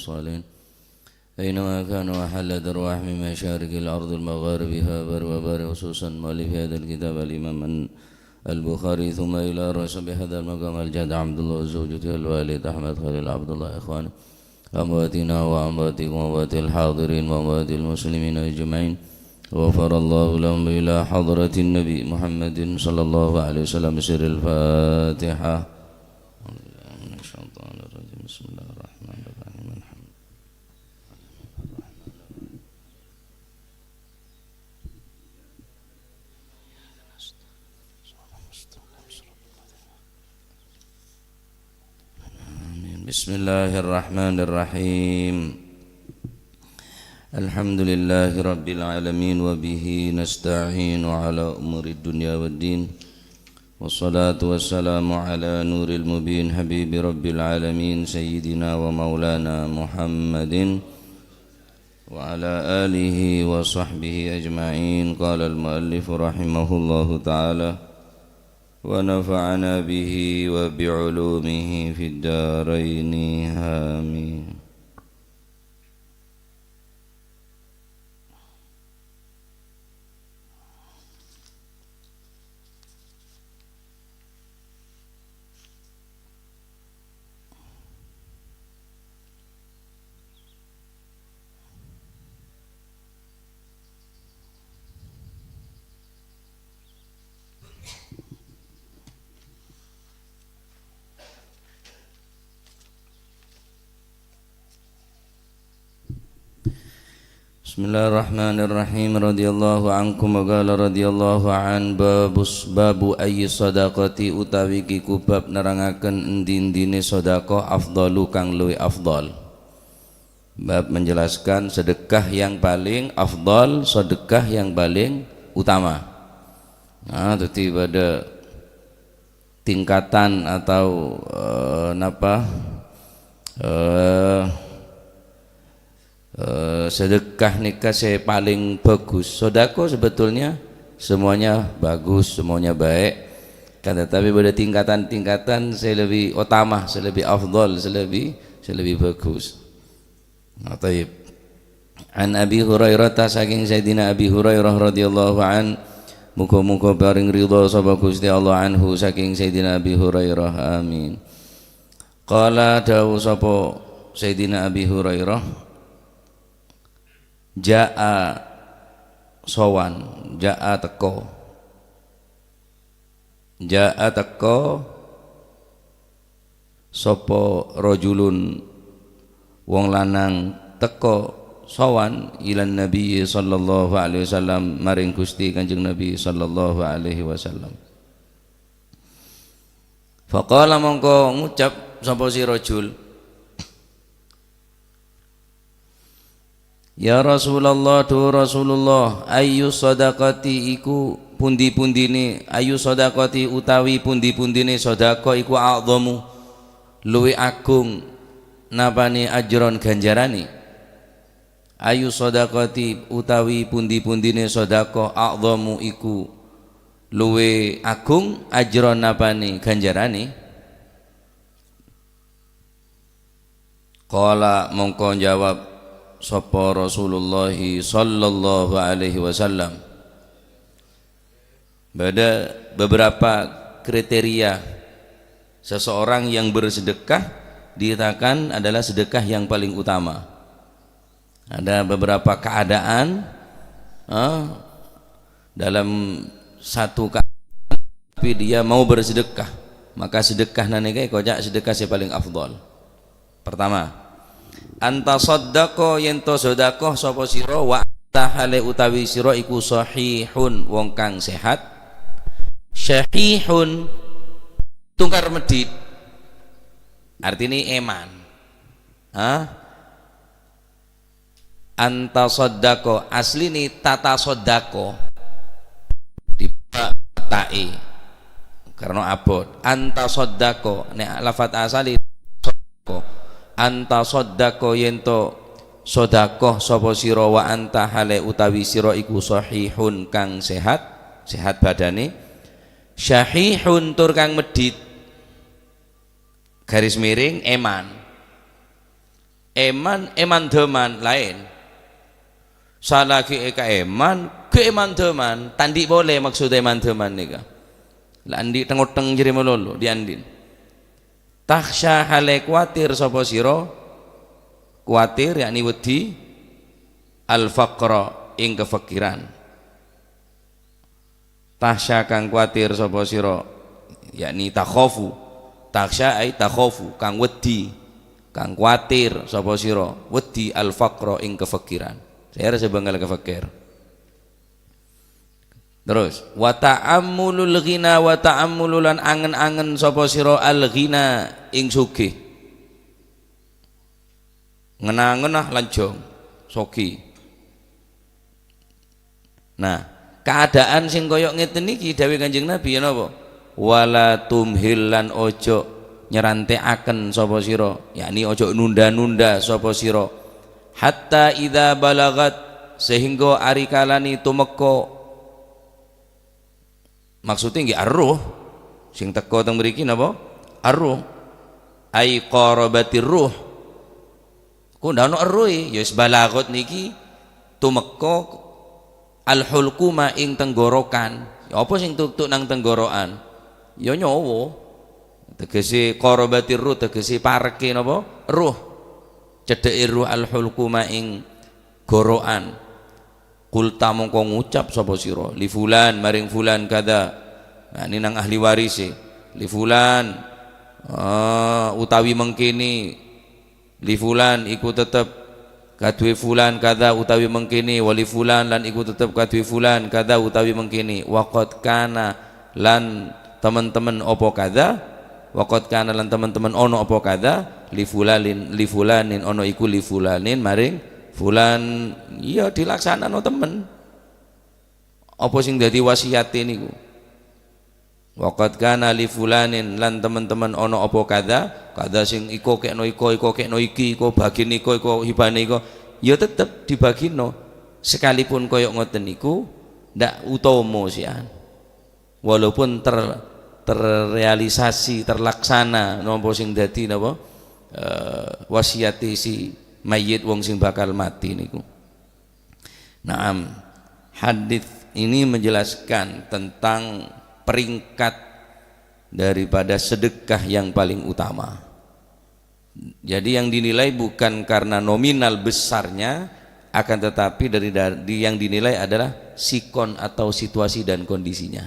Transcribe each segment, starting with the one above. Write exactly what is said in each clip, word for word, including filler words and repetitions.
المرسلين. أينما كانوا وحلت أرواحهم من مشارق الأرض ومغاربها بر وبر، خصوصا مؤلف هذا الكتاب الإمام البخاري، ثم إلى رؤوس بهذا المقام الجد عبد الله وزوجته الوالد أحمد خليل عبد الله، إخواني، أمواتنا وأمواتكم وأموات الحاضرين وأموات المسلمين أجمعين. غفر الله لهم إلى حضرة النبي محمد صلى الله عليه وسلم بسر الفاتحة. من الشيطان الرجيم. بسم الله الرحمن الرحيم. الحمد آمين. بسم الله الرحمن الرحيم. الحمد لله رب العالمين، وبه نستعين على أمور الدنيا والدين. والصلاة والسلام على نور المبين، حبيب رب العالمين، سيدنا ومولانا محمد وعلى آله وصحبه أجمعين. قال المؤلف رحمه الله تعالى: ونفعنا به وبعلومه في الدارين، آمين. بسم الله الرحمن الرحيم. رضي الله عنكم وقال رضي الله عنه. باب، باب أي الصدقة، utawi iku bab nerangaken endi-endine sedekah, afdalu, kang luwih afdal. Bab menjelaskan sedekah yang paling afdal, sedekah yang paling utama. Nah, dadi pada tingkatan atau, eh, napa, eh, eh, sedekah nika sè paling bagus. Sodako sebetulnya semuanya bagus, semuanya baik. Kan tetapi pada tingkatan-tingkatan sè lebih utama, sè lebih afdal, sè lebih, sè lebih bagus. Nah, tayyib. An Abi Hurairah, saking Sayyidina Abi Hurairah radhiyallahu an, muga-muga paring ridha sapa Gusti Allah anhu, saking Sayyidina Abi Hurairah. Amin. Qala, dawuh sapa Sayyidina Abi Hurairah, jaa sowan, jaa teko. Jaa teko sapa rajulun, wong lanang teko sowan, ilan Nabi sallallahu alaihi wasallam, maring Gusti Kanjeng Nabi sallallahu alaihi wasallam. Faqala, mongko ngucap sapa si rajul, "Ya Rasulullah, dhuwur Rasulullah, ayyu shadaqati iku pundi-pundine, ayyu shadaqati utawi pundi-pundine sedekah iku a'dhamu, luwih agung, napane ajron ganjarane? Ayyu shadaqati utawi pundi-pundine sedekah a'dhamu iku luwih agung ajron napane ganjarane?" Qala, mongko njawab sapa Rasulullah sallallahu alaihi wasallam. Ada beberapa kriteria seseorang yang bersedekah dikatakan adalah sedekah yang paling utama. Ada beberapa keadaan, eh, dalam satu keadaan, tapi dia mau bersedekah, maka sedekah nane kae kocak sedekah sing paling afdol. Pertama, antasaddaqa, yen to sedekah sapa sira, wa anta hale utawi sira iku sahihun, wong kang sehat. Sahihun, tungkar medhit. Artine eman. Ha? Antasaddaqa, asline tatasaddaqa. Dipa-, ta'i. Karena abot. Antasaddaqa. Nek lafat asali, antasaddaqa, yen to sedekah sapa sira, wa anta hale utawi sira iku sahihun, kang sehat, sehat badane. Sahihun, tur kang medhit. Garis miring, eman. Èman, èman-dhâman laèn. Salaghi èkaèman, ghi' èman-dhâman, ta' andi' polè maksodda èman-dhâman nèka. La andi' teng-otteng jârèya malolo, dhi'-andhi'na. Takhsya, halè kuwatir sapa sira? Kuwatir, yakni wedi, al-faqra, ing kafakiran. Takhsya, kang kuwatir sapa sira, yakni takhafu. Takhsya ai takhafu, kang wedi, kang kuwatir sapa sira, wedi al-faqra, ing kafakiran. Sèra sè bângal kafakir. Terus, wa ta'ammulul ghina, wa ta'ammulu, lan angen-angen sapa sira al-ghina, ing soghi. Ngen-angen, ah, lanjhâng, soghi. Nah, kaadaan sing kaya ngeten niki dawuh Kanjeng Nabi, ya napa? "Wala tumhil," lan ojo nyerantè'aken sapa sira, yakni ojo nunda-nunda sapa sira. "Hatta idza balagat," sehingga arikalane tumekka. Maksuddhâ ngghi ar-ruh, sing teka teng mriki napa? Ar-ruh. Ai qarabatir ruh. Kok ndhâ' ana erruhè, ya wis balagot niki tumekka al-hulquma ing tenggorokan. Ya apa sing tuk-tuk nang tenggorokan? Ya nyawa. Tegese qarabatir ruh, tegese pareke napa? Ruh. Cedhe'e ruh al-hulquma ing gorokan. Qulta mongko ngucap sapa sira, "Li fulan, maring fulan kadza." Nah, ini nang ahli warise. "Li fulan, eh, utawi mengkene, li fulan iku tetep kaduwe fulan kadza utawi mengkene, wa li fulan lan iku tetep kaduwe fulan kadza utawi mengkene. Wa qad kana lan temen-temen apa kadza, wa qad kana lan temen-temen ana apa kadza, li fulalin, li fulanin, ana iku li fulanin maring fulan." Ya, dilaksanano temen. Apa sing dadi wasiyate niku? "Wa qad kana li fulanin," lan temen-temen ana apa kadza, kadza sing iko kekno iko, iko kekno iki, iko bagian iko, iko hibane iko, ya tetep dibagino. Sekalipun koyo ngoten niku ndak utama sian. Walaupun ter-, terrealisasi, terlaksana napa sing dadi napa, eh, wasiyate si mayit wong sing bakal mati niku. Naam, hadis ini menjelaskan tentang peringkat daripada sedekah yang paling utama. Jadi, yang dinilai bukan karena nominal besarnya, akan tetapi dari, dari yang dinilai adalah sikon atau situasi dan kondisinya.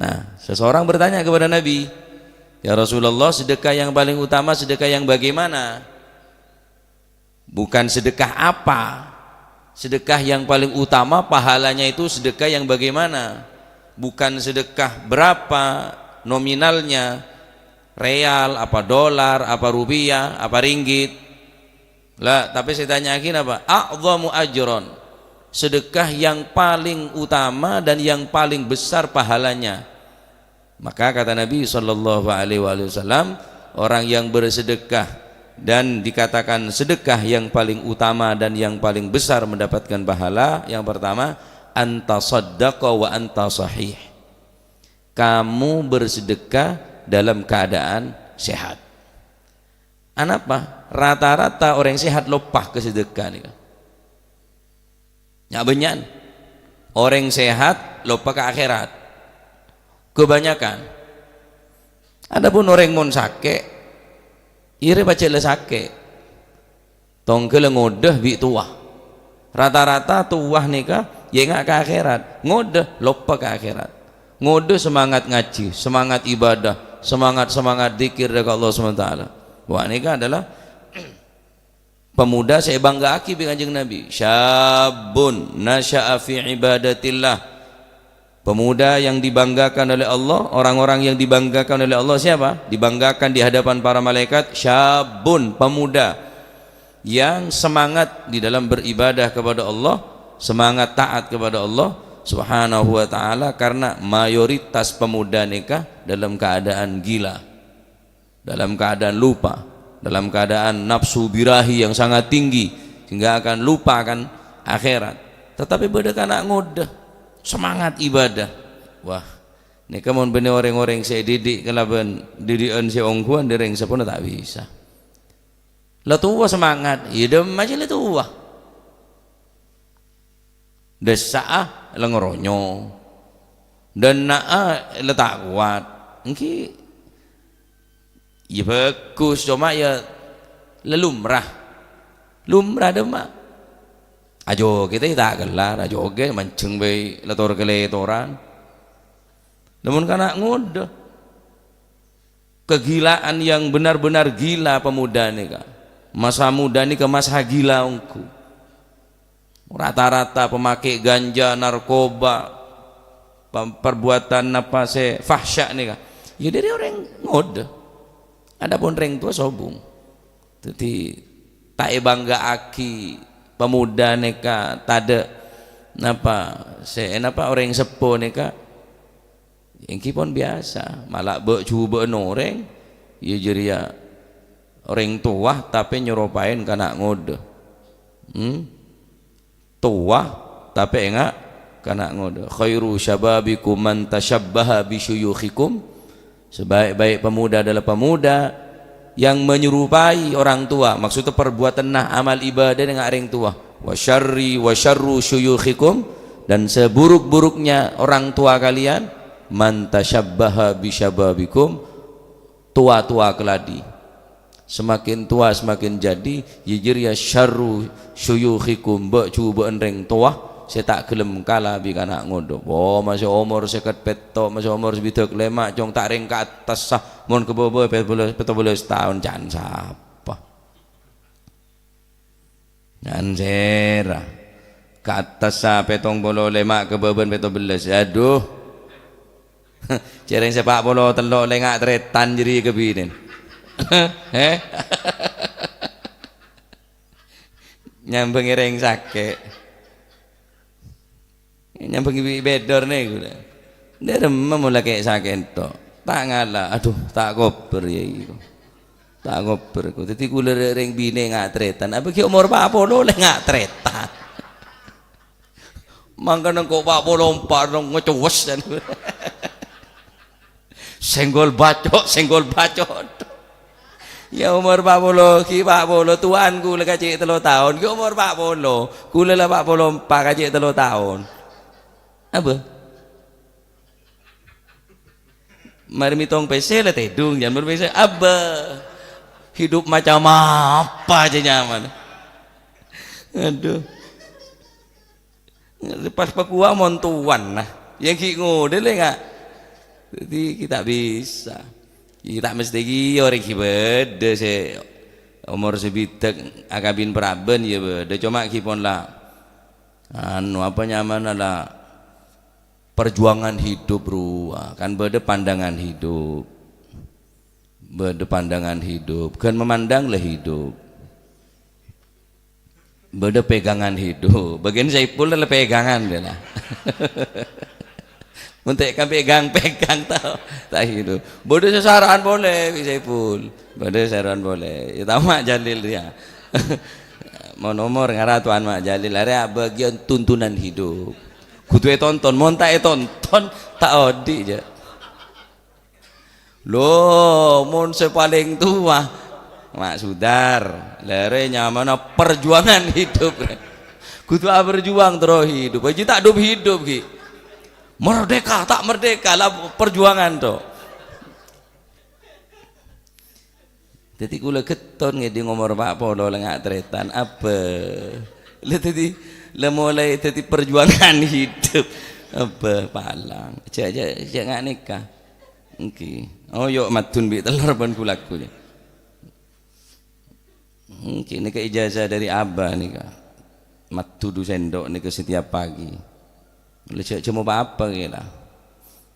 Nah, seseorang bertanya kepada Nabi, "Ya Rasulullah, sedekah yang paling utama sedekah yang bagaimana?" Bukan sedekah apa. Sedekah yang paling utama pahalanya itu sedekah yang bagaimana? Bukan sedekah berapa nominalnya, real, apa dolar, apa rupiah, apa ringgit. La, tapi saya tanya lagi napa? A'zamu ajron. Sedekah yang paling utama dan yang paling besar pahalanya. Maka kata Nabi sallallahu alaihi wasallam, orang yang bersedekah dan dikatakan sedekah yang paling utama dan yang paling besar mendapatkan pahala, yang pertama, "Anta saddaqa wa anta sahih." Kamu bersedekah dalam keadaan sehat. Anapa? Rata-rata orang sehat loppa ka sedekah nika. Nya' bânnya'an. Orèng sehat loppa ka akhèrat. Kebanyakan. Adapun orèng mon sakè', iyâ rè pajhât la sakè'. Tongghâl ngodâ bi' towa. Rata-rata towa nèka yènga' ka akhèrat. Ngodâ loppa ka akhèrat. Ngodâ semangat ngajhi, semangat ibadah, semangat-semangat dzikir dâ' ka Allah Subhanahu wa Ta'ala. Wah, nèka adalah pemuda sè èbângga'aghi bi' Kanjeng Nabi, "Syabbun nasya'a fi ibadatillah." Pemuda yang dibanggakan oleh Allah, orang-orang yang dibanggakan oleh Allah siapa? Dibanggakan di hadapan para malaikat, syabun, pemuda yang semangat di dalam beribadah kepada Allah, semangat taat kepada Allah Subhanahu wa Ta'ala, karena mayoritas pemuda nèka dalam keadaan gila. Dalam keadaan lupa, dalam keadaan nafsu birahi yang sangat tinggi, sehingga akan lupa akan akhirat. Tetapi bâdâ kana' ngodâ, semangat ibadah. Wah, nèka mon bânnè orèng-orèng sè èdidik kalabân didikan sè ongghuwân, dâreng sapona ta' bisa. La towa semangat, iyâ dhimma jâ la towa. Dessa'a la ngoronyo. Denna'a la ta' kowat. Èngghi, iyâ bhâghus, coma iyâ la lumrah. Lumrah dhimma. Ajoghet ta' kellar, ajoghet manjheng bhâi la tor-kalètoran. Lamon kana' ngodâ. Kegilaan yang benar-benar gila pemuda nèka. Masa muda nèka masa gila ongghu. Rata-rata pemakai ganja, narkoba, pem-, perbuatan napa sè fahsya nèka. Iyâ dhâri orèng ngodâ. Adapun rèng towa sobung. Dhâddhi ta' èbângga'aghi pemuda nèka tadâ' napa sè, napa orèng seppo nèka. Èngghi pon biyasa, mala bâ'-jhubâ'ân orèng, iyâ jârèya orèng towa tapè nyeropaè kana' ngodâ. Hmm? Towa tapè enga' kana' ngodâ. "Khairu syababikum man tasyabbaha bi syuyukhikum." Sebaik-baik pemuda adalah pemuda yang menyerupai orang tua, maksudnya perbuatanna, amal ibadah dengan orang tua. "Wa syarri wa syarru syuyukhikum," dan seburuk-buruknya orang tua kalian, "man tasyabbaha bi syababikum," tua-tua kaladi. Semakin tua semakin jadi, iyâ jârèya syarru syuyukhikum, bâ'-jhubâ'ân rèng towa sè ta' ghellem kala bi' kana' ngodâ. Wah, masè omor sèket pètto', masè omor sabidhâk lèma', cong ta' rèng kaattassa, mon ka bâbâ pètto bellâs, pètto bellâs taon, can sapa? Can sèra. Kaattassa pèttong polo lèma' ka bâbâna pètto bellâs. Adhu. Jârèng sè pa' polo tello' lè nga' tarètan jârèya kabinèn. He? Nyambhângè rèng sakè'. Nyambhângè bi' bèdor nèko, la. Dhâremma mola kè' sakènto'. Ta' ngala', adhu, ta' kobâr, yâ, iko. Ta' kobâr, ko. Dhâddhi kulâ rè-, rèng binè' nga' tarètan. Apa ghi' omor pa' polo lè nga' tarètan. Mangkana engko' pa' polo empa' nong ngecowes, kan. Senggol bacok, senggol bacok. Ya, omor pa' polo, ghi' pa' polo, towan kulâ ka cè' tello taon, ghi' omor pa' polo, kulâ la pa' polo empa' ka cè' tello taon. Apa? Marè mètong pèssè la tèdung, jhân marè pèssè, abâ. Hidup macam apa jâ nyaman? Adhu. Pas pakowa mon towan, nah. Ya ghi' ngodâ lè nga'. Dhâddhi ghi' ta' bisa. Ghi' ta' mestè ghi' orèng ghi' bâdâ sè omor sabidhâk akabin parabân, ya bâdâ. Coma ghi' pon la, anu, apa nyamana la, perjuangan hidup rowa. Kan bâdâ pandangan hidup. Bâdâ pandangan hidup. Ghân memandang la hidup. Bâdâ pegangan hidup. Bâgiân Saipul la pegangan, ya, la. Mon ta' kan pegang-pegang, ta', ta' hidup. Bâdâ sasara'an polè, bi' Saipul. Bâdâ sasara'an polè. Ya, tao Ma' Jalil, ya. Mon omor ngara towan Ma' Jalil, arèya bâgiân tuntunan hidup. Kodhu ètonton, mon ta' ètonton, ta' odi', jâ. Lho, mon sè palèng towa, Ma' Sudar, la rè nyamana perjuangan hidup. Kodhu aberjuang terro hidup. Jâ ta' dop-hidup, ghi. Merdeka, ta' merdeka, la perjuangan, to. Dhâddhi kulâ ghetton ngèdhing omor pa' polo la nga' tarètan, abâ. La dhâddhi, la molaè dhâddhi perjuangan hidup. Abâ, palang. Jâ', jâ', jâ' nga' nèka. Èngghi. Oh, yo' maddun bi' tellor bân gu-lagghu, ya. Èngghi, nèka ijazah dâri Abah nèka. Maddu du sendok nèka setiap pagi. La jâ', jâ' mo pa-apa kèya la.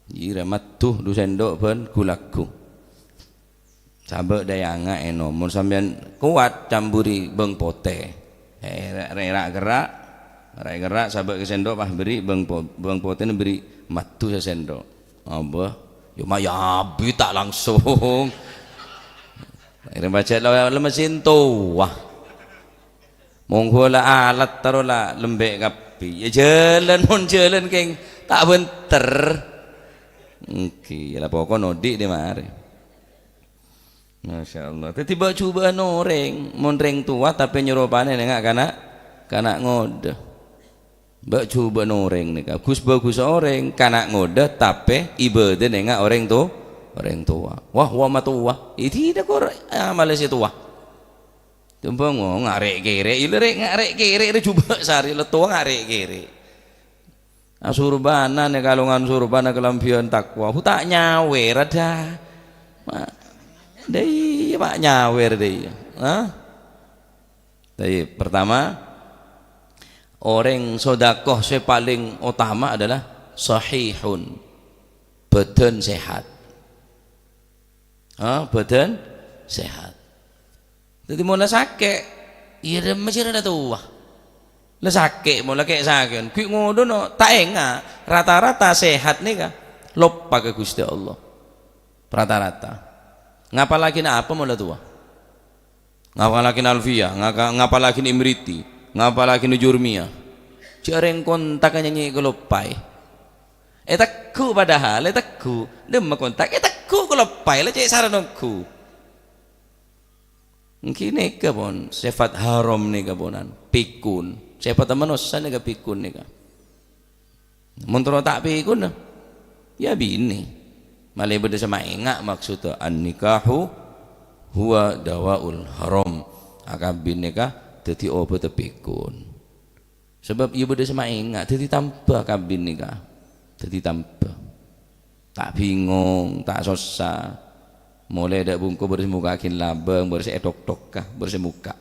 Iyâ, maddu du sendok bân gu-lagghu. Sabâ' dâ' èyangaè ènom. Mon sampèyan kowat, camburi bâng potè. Eh, ra-, ra-, ra-, gherra', ra-, gherra', sabâ' ka sendok, pas bâri' bâng po-, bâng potèna bâri' maddu sasendok. Abâ, ya ma' ya abit ta' langsung. Akhirnya pajhât la, la mesin towa. Mongghu la alat terro la lembek kabbhi. Ya jhâlân, mon jhâlân kèng ta' bhenter. Èngghi, la pokok nodi' dâ' marè. Masya Allah. Dhâddhi bâ'-jhubâ'ân orèng, mon rèng towa tapè nyoropane nènga' kana', kana' ngodâ. Bâ'-jhubâ'ân orèng nèka, ghus-bhâghus orèng, kana' ngodâ tapè ibâdâ nènga' orèng to-, orèng towa. Wah, wa matowa. Idina kor amalla sè towa. Tembang, oh, ngarè'-kèrè', ila rè' ngarè'-kèrè' rè jhubâ' sarè, la towa ngarè'-kèrè'. Asurbanan è kalongan surbana kalambhiyân takwa. Hu ta' nyawèr adâ. Ma-, dâ' iyâ, ma' nyawèr dâ' iyâ. Hah? Tayyib, pertama, orèng sodakoh sè palèng otama adalah sahihun, bhâdhân sehat. Ha, bhâdhân sehat. Dhâddhi, mon la sakè', iyâ dhâmma sè la towa. La sakè', mon la kè' sakè'an, ghi' ngono, no, ta' enga'. Rata-rata sehat nèka loppa ka Ghustè Allah. Rata-rata. Ngapallaghi apa mon la towa? Ngapallaghi Alfiyah, ngaka-, ngapallaghi Imriti, ngapallaghi Jurmiyah. Jhâ' rèng kontak nyanyè kaloppaè. Ètegghu' padahal, ètegghu'. Dhâmma kontak, ètegghu' kaloppaè, la cè' sara nongghu. Èngghi nèka pon, sèfat haram nèka ponan. Pikun. Sèfatta manossa nèka pikun nèka. Mon terro ta' pikun, ya abinè. Malè bâdâ sè maènga' maksodda, "An-nikahu huwa dawaul haram." Akabin nèka dhâddhi obhâdhâ pikun. Sabâb iyâ bâdâ sè maènga', dhâddhi tambâ akabin nèka. Dhâddhi tambâ. Ta' bingong, ta' sossa. Molaè dâ' bungko bârâs moka'aghin labâng, bârâs ètok-toka, bârâs mokka'.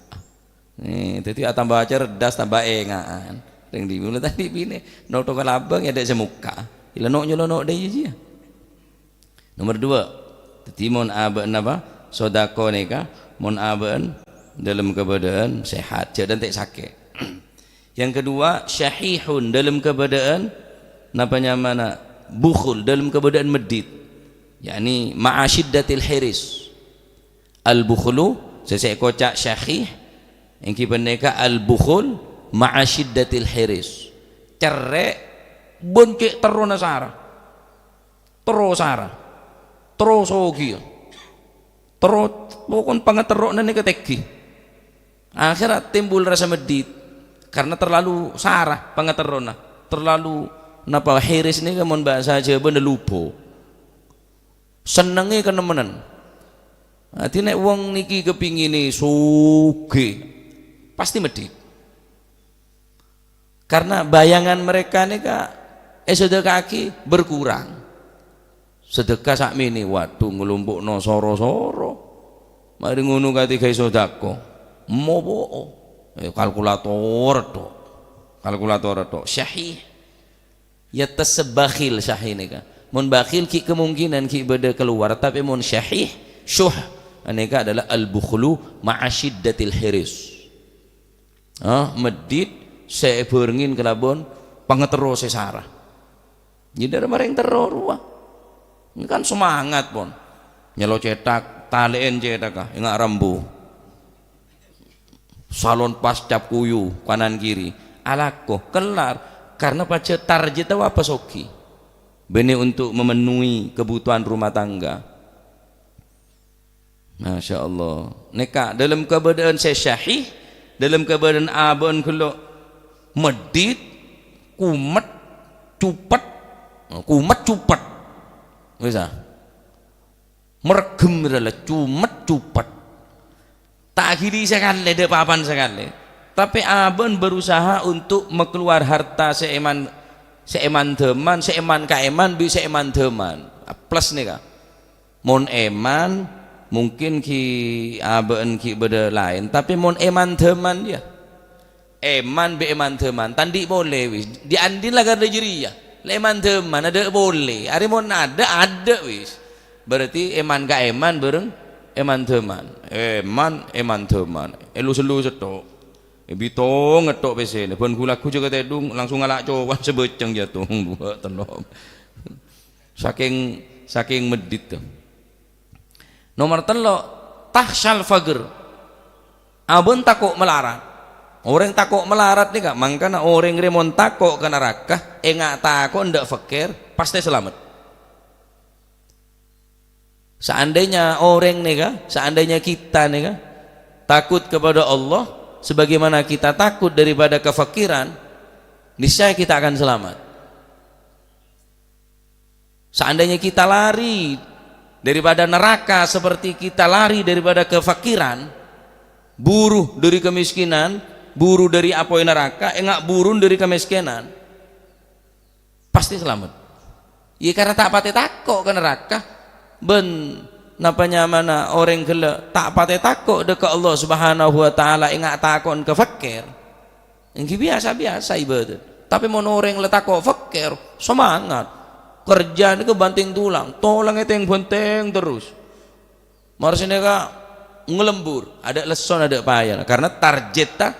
Eh, dhâddhi atamba cerdas, tamba ènga'an. Rèng dhibi' mula tadhi' binè, noto ka labâng, ya dâ' sè mokka'. Ila no' nyolo no' dâ' iyâ jiyâ. Nomer dua, dhâddhi mon abâ'na apa? Sodako nèka, mon abâ'na dâlem kabâdâ'ân sehat, jhâ' dântè' sakè'. Yang kedua, syahihun, dâlem kabâdâ'ân, napa nyamana? Bukhul, dâlem kabâdâ'ân meddhit. Yakni ma'a syiddatil hiris. Al-bukhlu, sè sè èkoca' syahih, èngghi panèka al-bukhul ma'a syiddatil hiris. Cerrè', bân cè' terrona sara. Terro sara. Terro sogiyâ. Terro, pokon pangaterrona nèka tèngghi. Akhirnya timbul rasa meddhit. Karena terlalu sara pangaterrona. Terlalu, napa, hiris nèka mon bhâsa Jhâbâna lubho. Sennengngè kanemmenan. Dhâddhi nèk wong nèkè kepingine soghi, pasti meddhit. Karena bayangan mereka nèka èsedeka'aghi berkurang. Sedekah sakmènè, waduh, ngelompo'na soro-soro. Marè ngono kadhi gawe sodako. Mopo'o. Eh, kalkulator tok. Kalkulator tok. Syahih. Ya, tesep bakhil syahih nèka. Mon bakhil ghi' kemungkinan ghi' bâdâ keluar, tapè mon syahih, syuh, nèka adalah al-bukhlu ma'a syiddatil hiris. Ah, meddhit sè èbhârengngè kalabân pangaterro sè sara. Jadi, dâ' marèng terro rowa. Ini kan semangat, pon. Nyèlo cèthak, talè'èn cèthakka, enga' rambu. Salon pas cap kuyu, kanan kiri. Alako, kellar. Karena pajhât tarjetta apa soghi. Bânnè untuk memenuhi kebutuhan rumah tangga. Masya Allah. Nèka, dâlem kabâdâ'ân sè syahih, dâlem kabâdâ'ân abâ'na ghellâ' meddhit, kumet, cupet. Kumet, cupet. Bisa. Mergem rèla, cumet, cupet. Ta' ghili sakalè, dâ' papan sakalè. Tapè abâ'na berusaha untuk makeluar harta sè èman, sè èman-dhâman, sè èman-kaèman, bi' sè èman-dhâman. Plus nèka. Mon èman, mungkin ghi' abâ'na ghi' bâdâ laèn, tapè mon èman-dhâman, ya. Èman bi' èman-dhâman, ta' andi' polè, wis. Di-andi' la karna jârèya. La èman-dhâman, adâ' polè. Arè mon adâ', adâ', wis. Berarti èman-kaèman bhâreng èman-dhâman. Èman, èman-dhâman. Èlus-ellus tok. Èbitong tok pèssèna. Bân ghu-lagghu jâ' katèdung, langsung ngala' cowan sabâceng jâ' tong. Dua, tello'. Sakèng, sakèng meddhit, to. Nomer tello', takhsyal faqr. Abâ'na tako' malarat. Orèng tako' malarat nèka, mangkana orèng rè mon tako' ka naraka, enga' tako' endâ' fakir, pastè salamet. Seandainya orèng nèka, seandainya kita nèka takut kepada Allah sebagaimana kita takut daripada kefakiran, niscaya kita akan selamat. Seandainya kita lari daripada neraka seperti kita lari daripada kefakiran, buru dari kemiskinan, buru dari apoy neraka, enga' buru dari kemiskinan, pasti selamat. Iyâ, karena ta' patè tako' ka neraka. Bân napa nyamana orèng ghellâ' ta' patè tako' dâ' ka Allah Subhanahu wa Ta'ala, enga' tako'en ka fakir. Èngghi biyasa-biyasa ibadah. Tapè mon orèng la tako' fakir, semangat. Kerja nèko banting tulang, tulang ètèng-bhântèng terros. Mara sanèka ngalembur, adâ' lessona, adâ' payana. Karena targetta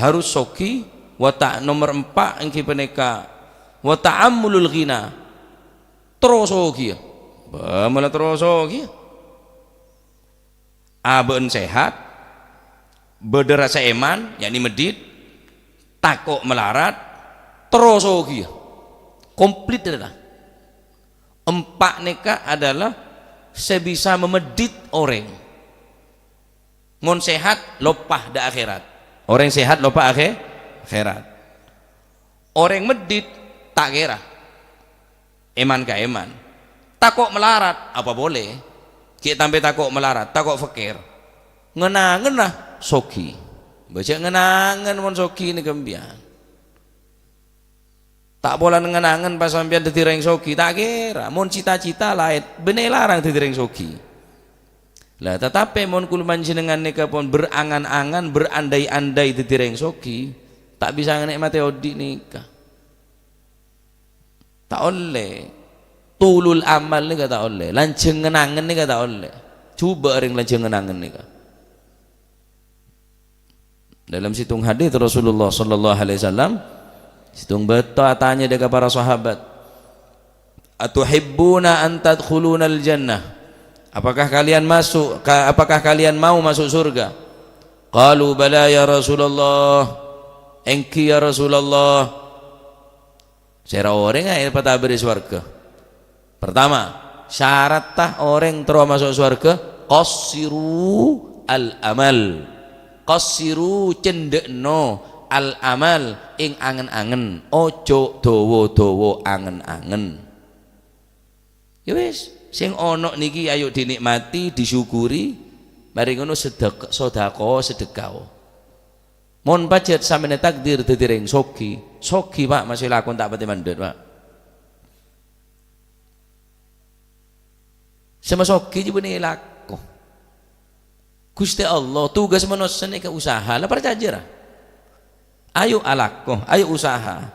harus soghi, wa ta-, nomor empa' èngghi panèka wa ta'ammulul ghina. Terro soghiyâ. Bâ, mala terro soghiyâ. Abâ'na sehat, bâdâ rasa èman, yakni meddhit, tako' malarat, terro soghiyâ. Komplit adalah. Empa' nèka adalah sè bisa mameddhit orèng. Mon sehat, loppa dâ' akhèrat. Orèng sehat loppa akhè-, akhèrat. Orèng meddhit ta' kèra. Èman ka èman. Tako' malarat, apa polè? Ghi' tampè tako' malarat, tako' fakir. Ngen-angenna soghi. Bâjâ ngen-angen mon soghi nèka sampèyan. Ta' polana ngen-angen pas sampèyan dhâddhi rèng soghi, ta' kèra. Mon cita-cita laèn, bânnè èlarang dhâddhi rèng soghi. La, tatapè mon kaulâ panjhennengngan nèka pon berangan-angan, berandai-andai dhâddhi rèng soghi, ta' bisa nè'matè odi' nèka. Ta' ollè. Tulul amal nèka ta' ollè. Lanjhâng ngen-angen nèka ta' ollè. Jhubâ' orèng lanjhâng ngen-angen nèka. Dalam sèttong hadis Rasulullah sallallahu alaihi wasallam, sèttong bâkto atanya dâ' ka para sahabat, "Atuhibbuna an tadkhulunal jannah?" Apakah kalian masuk, ka-, apakah kalian mau masuk surga? Qalu, "Bala ya Rasulullah." Èngghi ya Rasulullah. Sèra orèng aèng èpatabâri sowarghâ. Pertama, syaratta orèng terro maso' sowarghâ, qassiru al-amal. Qassiru, cendhe'no, al-amal, ing angen-angen. Ojo dawa-dawa angen-angen. Ya wis, sing ono niki ayo dinikmati, disyukuri, mari ngono sedek-, sodako, sedekao. Mon pajhât sampèyan takdir dhâddhi rèng soghi, soghi, Pak, masih lakon ta' patè mandhât, Pak. Sè masoghi jâ bânnè lako. Ghustè Allah, tugas manossa nèka usaha, la parcajâ, ra? Ayo alako, ayo usaha.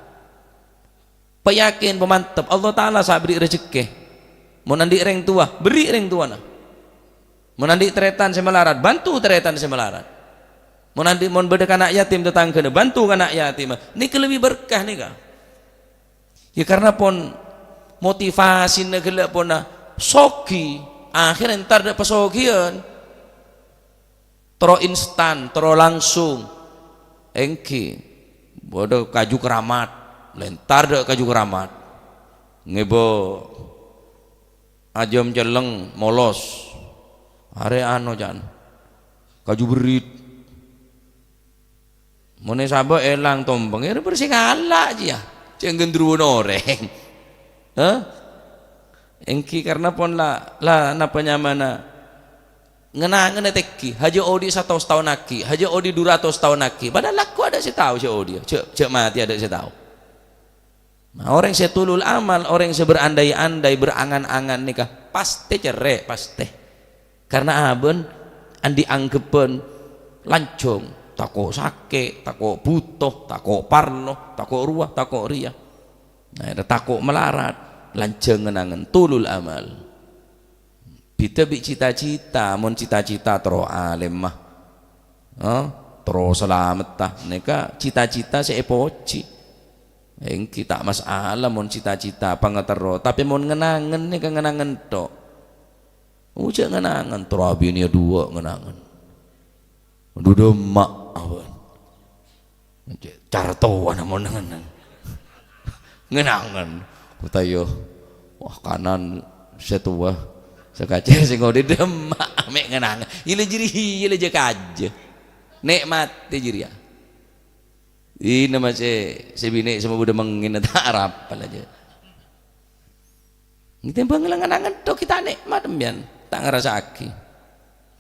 Payakin, pamantep, Allah Ta'ala sè aberri' rejekkè. Mon andi' rèng towa, berri' rèng towana. Mon andi' tarètan sè malarat, bantu tarètan sè malarat. Mon andi', mon bâdâ kana' yatim tatangghâna, bantu kana' yatimma. Nèka lebbi berkah nèka. Ya, karena pon motivasina ghellâ' ponna soghi, akhirnya entar dâ' pasoghiyan. Terro instan, terro langsung. Èngghi, bâdâ Kaju Keramat, la entar dâ' Kaju Keramat. Ngèbâ ajâm celleng, molos. Arè ano, can. Kaju berrit. Mon è sabâ èlang tompeng, iyâ bersih ngala' jiyâ. Cè' gendruwon orèng. Hah? Èngghi karena pon la, la napa nyamana? Ngen-angen ètèngghi, hajâ odi' satos taon aghi', hajâ odi' dhu ratos taon aghi'. Padahal lako adâ' sè tao sè odi', jâ', jâ' matè adâ' sè tao. Nah, orèng sè tulul amal, orèng sè berandai-andai, berangan-angan nèka pastè cerrè', pastè. Karena abâ'na andi' anggebbhân lanjhâng, tako' sakè', tako' bhuto, tako' parlo, tako' rowa, tako' rèya. Nah, tako' malarat, lanjhâng ngen-angen, tulul amal. Bhidhâ bi' cita-cita, mon cita-cita terro alèmma, eh, terro salametta, nèka cita-cita sè èpojhi. Èngghi ta' masalah mon cita-cita pangaterro, tapè mon ngen-angen nèka ngen-angen tho'. Ojhâ' ngen-angen, terro abiniyâ duwâ' ngen-angen. Dhu dâmma' apa? Cartowana mon ngen-angen. Ngen-angen. Kotaya, wah, kanan sè towa, Tè kacèr sè ngodhi dâmma', mè' ngenang. Iyâ la jârèya, iyâ la jâ-kajâ. Nè'matè jârèya. Ina ma' sè, sè binè' sè mabudhâ mangèna ta' arapa la jâ. Ngètèmbhâng la ngen-angen tok ghi' ta' nè'mat, sampèyan ta' ngarassa'aghi.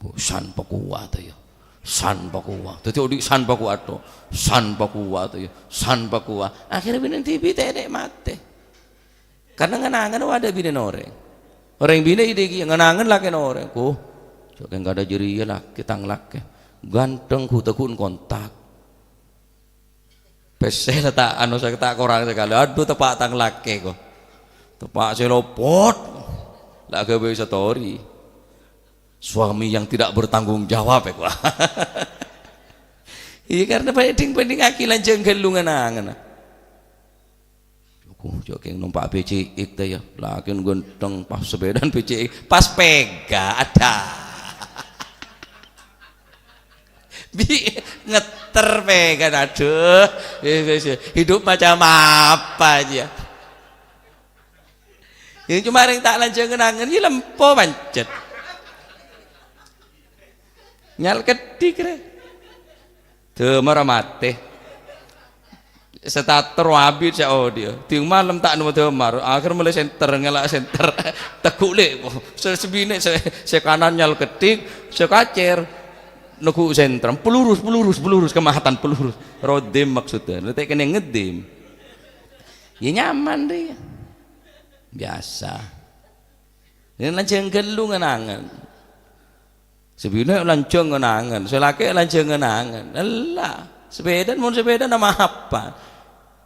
Oh, san pakowa to, ya. San pakowa. Dâddhi odhi' san pakowa to. San pakowa to, ya. San pakowa. Akhirnya binè dhibi' ta' nè'matè. Karena ngen-angen wa adâ' binèna orèng. Orèng binè' idhi' ghi' ngen-angen lakèna orèng. Ko, jhâ' kèng kadhâ jârèya lakè, tang lakè. Ganteng, gu-, teggu'en kontak. Pèssè la ta' anu, sè ta' korang sakalè. Adhu, teppa' tang lakè, ko. Teppa' sè lopot. La aghâbây story. Suami yang tidak bertanggung jawab, ya, ko. Iyâ, karena bhâdhing-bhâdhingaghi lanjhâng ghâllu ngen-angen. Ko, jhâ' kèng nompa' B C X ta, ya. Lakèn ganteng, pas sepèdaan B C X, pas pèga', adâ. Bi' ngetter pèga', adhu. Hidup macam apa, ya? Iyâ, coma orèng ta' lanjhâng ngen-angen, iyâ lempo pancet. Nyal kedhik, rè. Dâmar matè. Starter abit sè odi'. Ding malem ta' nemmo dâmar. Akhir molaè senter, ngala' senter. Teggu' lè'. Sè, sè binè', sè, sè kanan nyal kedhik, sè kacèr neggu' senter. Pelurus, pelurus, pelurus, kemahatan pelurus. Rodim maksudnya. Lha ta' kènè' ngedim. Ya nyaman, rè. Biasa. Ini lanjhâng ghâllu ngen-angen. Sè binè' lanjhâng ngen-angen, sè lakè' lanjhâng ngen-angen. Ella, sepèdaan, mon sepèdaan ma' apa?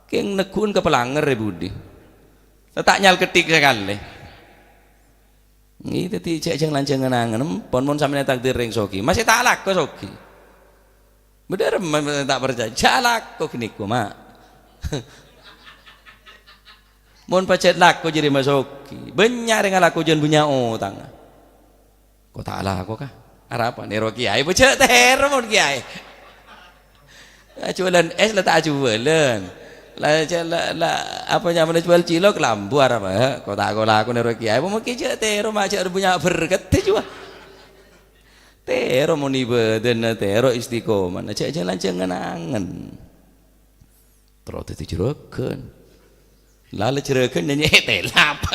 Kèng neggu'en ka palangèr è budi. Ta' nyal kedhik sakalè. Ngghi, dâddhi jhâ', jhâ' lanjhâng ngen-angen. Empon mon sampèyan ètakdir rèng soghi. Masè ta' alako soghi. Bâdâ rèmma ta' parcajâ. Jhâ' alako ghânèko, Ma'. Mon pajhât lako jârèya ma' soghi. Bânnya' rèng alako jân bânnya' otangnga. Ko ta' alako, ka? Arapa? Nèro kèyaè. Bâ jhâ' tèro mon kèyaè. Ajhuwâlân ès la ta' ajhuwâlân. La, la, la, apa nyamana juwâl cilok, lambu arapa? Ko ta' ko lako nèro kèyaè. Apa mungkin jhâ' tèro, ma' jhâ' bânnya' berkat jhuwâ. Tèro mon ibâdâna, tèro istiqomah. Jhâ', jhâ' lanjhâng ngen-angen. Terro dâddhi jhurâghân. La, la jhurâghân nyanyè tèlap.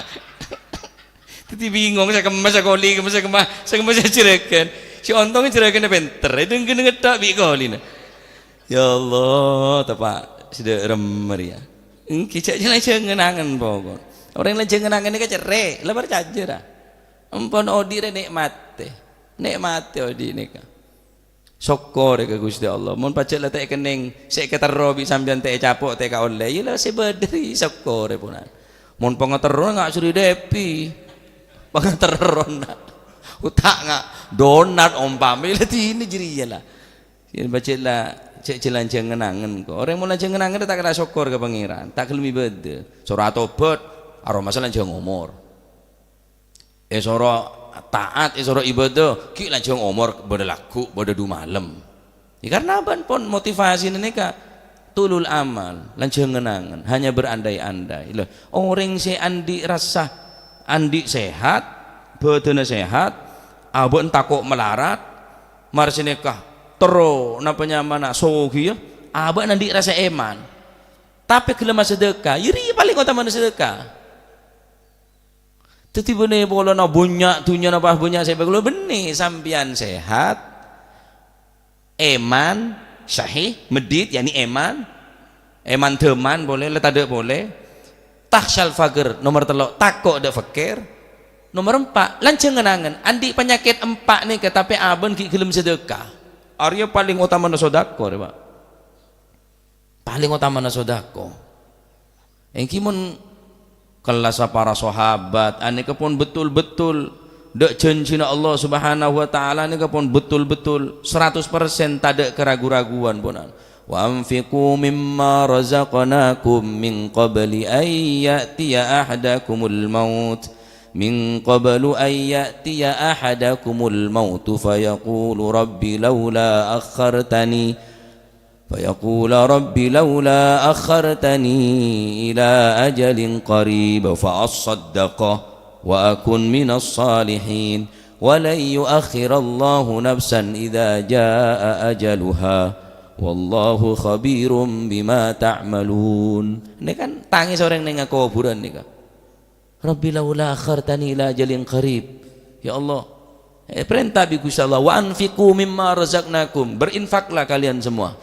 Dâddhi bingong, sè kemma, sè koli, kemma, sè kemma, sè kemma, sè jhurâghân. Sè ontong jhurâghânna pènter, èdheng-ghennengnga tho' bi' kolina. Ya Allah, teppa' sè dâ' remma rèya. Èngghi, jhâ', jhâ' lanjhâng ngen-angen pokok. Orèng lanjhâng ngen-angen nèka cerrè', la parcajâ, ra. Empon odi' rè nè'matè. Nè'matè odi' nèka. Sokkorè ka Ghustè Allah. Mon pajhât la ta' èkennèng, sè èkaterro bi' sampèyan ta' ècapo', ta' èkaollè, iyâ la sè bâdâ rè sokkorè, ponan. Mon pangaterrona nga' sri depi, pangaterrona. Uta' nga' donat ompama, la dinah jârèya la. Yen pajhât la, jhâ', jhâ' lanjhâng ngen-angen, ko. Orèng mon lanjhâng ngen-angen ta' kèra sokkor ka Pangèran, ta' ghellem ibâdâ. Soro atobhât, aromasa lanjhâng omor. Èsoro taat, èsoro ibâdâ, ghi' lanjhâng omor bâdâ lagghu', bâdâ du malem. Ya, karna bân pon motivasina nèka tulul amal, lanjhâng ngen-angen, hanya berandai-andai. Lho, orèng sè andi' rassa, andi' sehat, bâdânna sehat, abâ'na tako' malarat, mar sè nèka terro napa nyamana soghi, ya, abâ'na andi' rassa èman. Tapè ghellem asadâka, ya rèya palèng otamana sadâka. Dâddhi bânnè polana bânnya' dhunnyana pas bânnya' sè èpakaulâ, bânnè sampèyan sehat, èman, sahih, meddhit, yani èman, èman dhâman polè, la tadâ' polè. Takhsyal faqr, nomer tello', tako' dâ' fakir. Nomer empa', lanjhâng ngen-angen, andi' panyakèt empa' nèka, tapè abâ'na ghi' ghellem sadâka. Arèya palèng otamana sodako, rè, Pa'. Palèng otamana sodako. Èngghi mon kellassa para sahabat, anèka pon betul-betul dâ' janjina Allah Subhanahu wa Ta'ala nèka pon betul-betul seratus persen tadâ' karagu-raguwan, ponan. "Wa anfiqu mimma razaqnakum min qabli an ya'tiya ahadakumul maut, min qablu an ya'tiya ahadakumul mautu fayaqulu rabbi laula akhartani." Fayaqula, "Rabbi laula akhartani ila ajalin qarib fa assaddaqa وأكن من الصالحين. ولن يؤخر الله نفسا إذا جاء أجلها. والله خبير بما تعملون. Ini kan tangis orang neng kuburan nih, Kak. "Rabbi laula akhartani ila ajalin qarib." Ya Allah, eh, perintah bi Gusti Allah, "Wa anfiqu mimma razaqnakum." Berinfaklah kalian semua.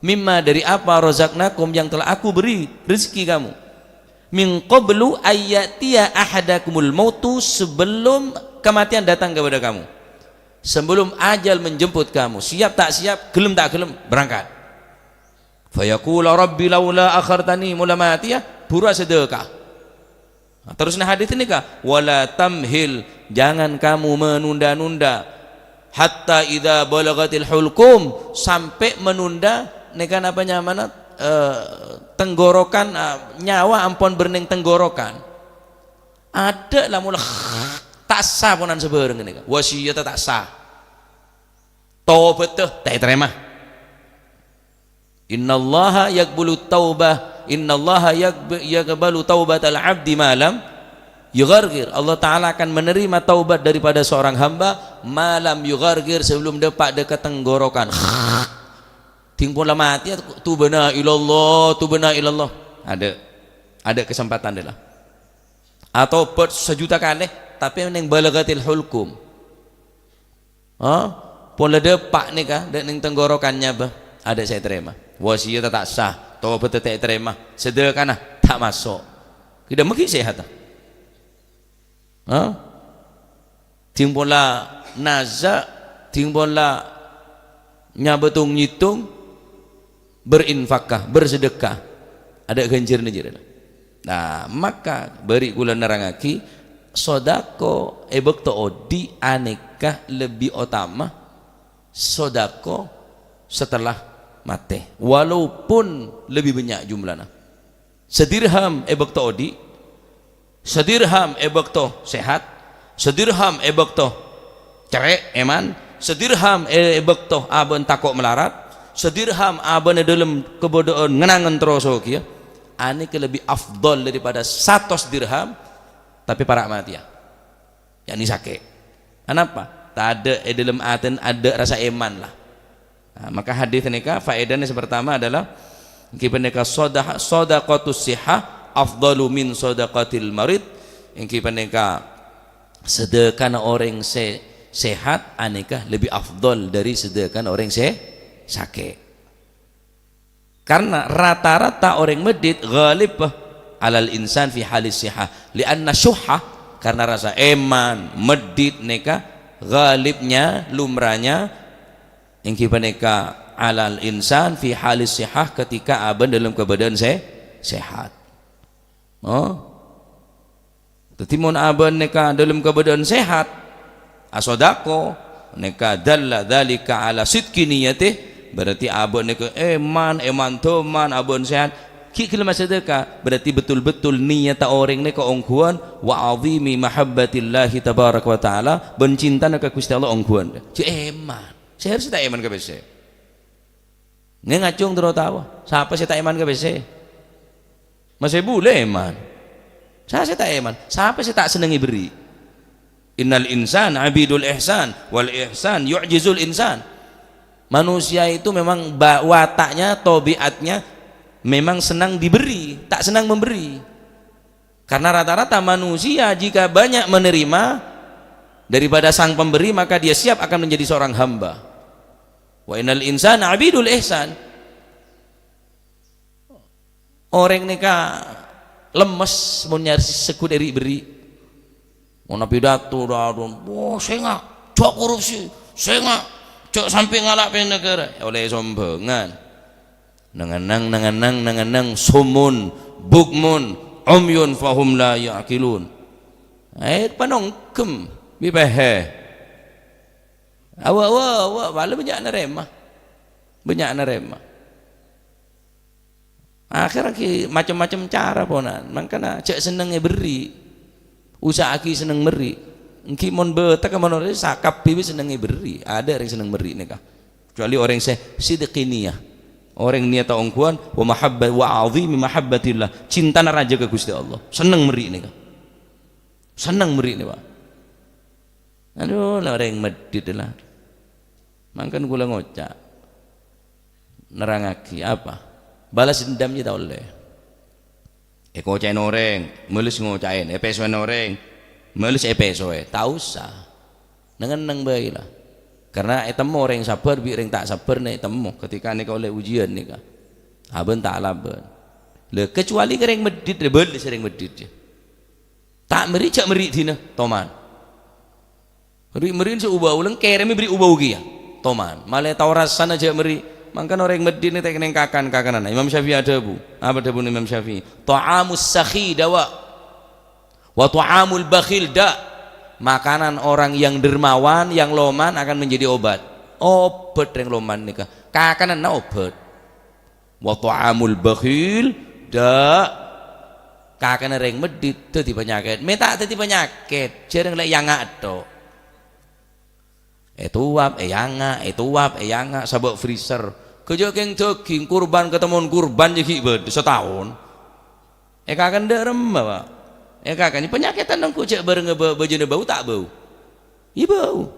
"Mimma," dari apa, "razaqnakum," yang telah aku beri rezeki kamu. "Min qablu ayyatiya ahadakumul mautu," sebelum kematian datang kepada kamu. Sebelum ajal menjemput kamu, siap tak siap, gelem tak gelem, berangkat. "Fayaqula rabbi laula akhartani," mula mati ya, buru sedekah. Nah, terus nah hadis ini kah? "Wala tamhil," jangan kamu menunda-nunda. "Hatta idza balagatil hulqum," sampai menunda neka napa nyamana, eh, tenggorokan, eh, nyawa ampon berneng tenggorokan. Ada lah mula tak sah ponan sebareng ini kan. Wasiyata tak sah. Tobat tuh tak terima. "Innallaha yaqbalu taubah, innallaha yaqb-, yaqbalu taubatal abdi malam yughargir." Allah Ta'ala akan menerima taubat daripada seorang hamba malam yughargir, sebelum depak dekat tenggorokan. Ting pola mati, tubana ilallah, tubana ilallah. Ada, ada kesempatan deh lah. Atau bet sejuta kali, tapi neng balagatil hulkum. Ha? Pon la depak neka, dek neng tenggorokannya bah. Ada saya terima. Wasiyat tak sah, tobat tak terima. Sedekah nah, tak masuk. Kita mungkin sehat. Ha? Ting pola naza, ting pola nyabetung nyitung, berinfakah, bersedekah. Ada ganjarannya jere. Nah, maka bari kula nerangagi, sodako e bakto odi aneka lebih otama sodako setelah mate, walaupun lebih banyak jumlahnya. Sedirham e bakto odi, sedirham e bakto sehat, sedirham e bakto cere' eman, sedirham e, e bakto aban tako' melarat, sedirham aban e dalam kebodaan ngenangan terus kia. Aneka lebih afdol daripada satos dirham, tapi para' mati ya. Yakni sake'. Anapa? Tadha' e dalam aten ada rasa eman lah. Nah, maka hadis neka faedahnya yang pertama adalah engki paneka sodah-, sodaqatus sihah afdalu min sodaqatil marid. Engki paneka sedekahna orang se-, sehat aneka lebih afdol dari sedekahna orang se-, sake'. Karena rata-rata orang medit ghalib alal insan fi halis sihah. Lianna syuhha, karena rasa eman, medit neka ghalibnya, lumrahnya, engki paneka alal insan fi halis sihah, ketika aban dalam keadaan se-, sehat. Oh. Daddi, mon aban neka dalam keadaan sehat, asodako, neka dalla dzalika ala sidqi niyatih, berarti aban neka eman, eman doman, aban sehat, gi' gelem asedekah, berarti betul-betul niyatta oreng neka ongghuwân wa azimi mahabbatillahi tabaraka wa ta'ala, bân cintana ka Gusti Allah ongghuwân. Jâ' eman. Seharusnya ta' eman ka pèssè. Nge ngacung terro tawa. Sapa sè ta' eman ka pèssè? Masè bulâ eman. Sa sè ta' eman? Sapa sè ta' senneng èberri'? Innal insana abidul ihsan, wal ihsan yu'jizul insan. Manusia itu memang ba-, wataknya, tabiatnya memang senang diberi, tak senang memberi. Karena rata-rata manusia jika banyak menerima daripada sang pemberi, maka dia siap akan menjadi seorang hamba. Wa innal insana abidul ihsan. Orèng nèka lemmes mon nyarè segghut èrè' berri'. Mon pidato, "Wah, sènga', jhâ' korupsi, sènga', jhâ' sampè' ngala' pèng naghârâ." Ollè sombhângan. Nang-ennang, nang-ennang, nang-ennang, summun, bukmun, umyun, fahum la ya'qilun. Eh, panongkem, bi pèhè. Awa, awa, awa, bâli bânnya' narèma. Bânnya' narèma. Akhèr ghi' macem-macem cara ponan. Mangkana jhâ' sennengngè berri'. Usaha'aghi senneng merri'. Èngghi mon bâtèk mon orèng sakabbhi bi sennengngè berri'. Adâ' orèng senneng merri' nèka. Kecuali orèng sè sidqi niyah. Orèng niyatta ongghuwân, wa mahabba-, wa azimi mahabbatillah. Cintana rajâ ka Ghustè Allah. Senneng merri' nèka. Senneng berri'na, Pak. Adu, la orèng meddhit la. Mangkèn kaulâ ngoca'. Nerrangngaghi apa? Balas dendam jiyâ ta' ollè. Èkoca'è orèng, males ngoca'è, èpèsoè orèng, males èpèsoè. Ta' osa. Neng-enneng bhâi la. Karena ètemmo orèng sabbhâr bi' orèng ta' sabbhâr nè ètemmo ketika nèka ollè ujian nèka. Abân ta' alabân. Lha, kecuali ka orèng meddhit, bâlâs orèng meddhit, yâ. Ta' merri', jhâ' merri' dinah, toman. Ri'-merri'na sè u-bâu, lèng kèrèmè berri' u-bâu kèya. Toman. Malè tao rassana jhâ' merri'. Mangkana orèng meddhit nè ta' kennèng kakan-kakananna. Imam Syafi'i adhâbu. Apa dhâbuna Imam Syafi'i? "Ta'amus sakhi dawa. Wa ta'amul bakhil da." Makanan orang yang dermawan, yang loman akan menjadi obat. Obat rèng loman nèka. Kakananna obat. "Wa ta'amul bakhil da." Kakanna rèng meddhit dhâddhi panyakèt. Mè' ta' dhâddhi panyakèt, jhârâng lè' èyanga' tho. Ètowap, èyanga', ètowap, èyanga', sabâ' freezer. Ghâjâ' kèng dhâghing, kurban, katemmo kurban jâ' ghi' bâdâ sataon. Èkakan dâ' remma, Pak. Èkakan panyakèt ongghu jhâ' bhârengnga bâ-, bâjâna bâu ta' bâu. Iyâ bâu.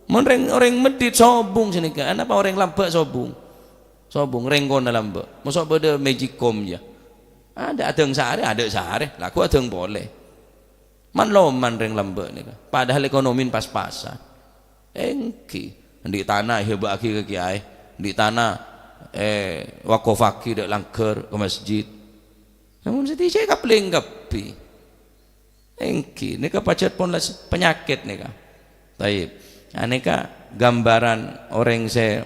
Mon rèng-orèng meddhit sobung sanèka, anapa orèng lambâ' sobung? Sobung, rèng kona lambâ'. Mosok bâdâ magicom, yâ? Adâ' adhâng sarè, adâ' sarè, lagghu' adhâng polè. Man-loman rèng lambâ' nèka. Padahal ekonomin pas-pasan. Èngghi. Andi' tana èhibâ'âghi ka kèyaè. Andi' tana, eh, wakofaghi dâ' langghâr ka masjid. Namong sè dhisa èkaplèng kabbhi. Èngghi, nèka pajhât pon la s-, panyakèt nèka. Taib. Nah, nèka gambaran orèng sè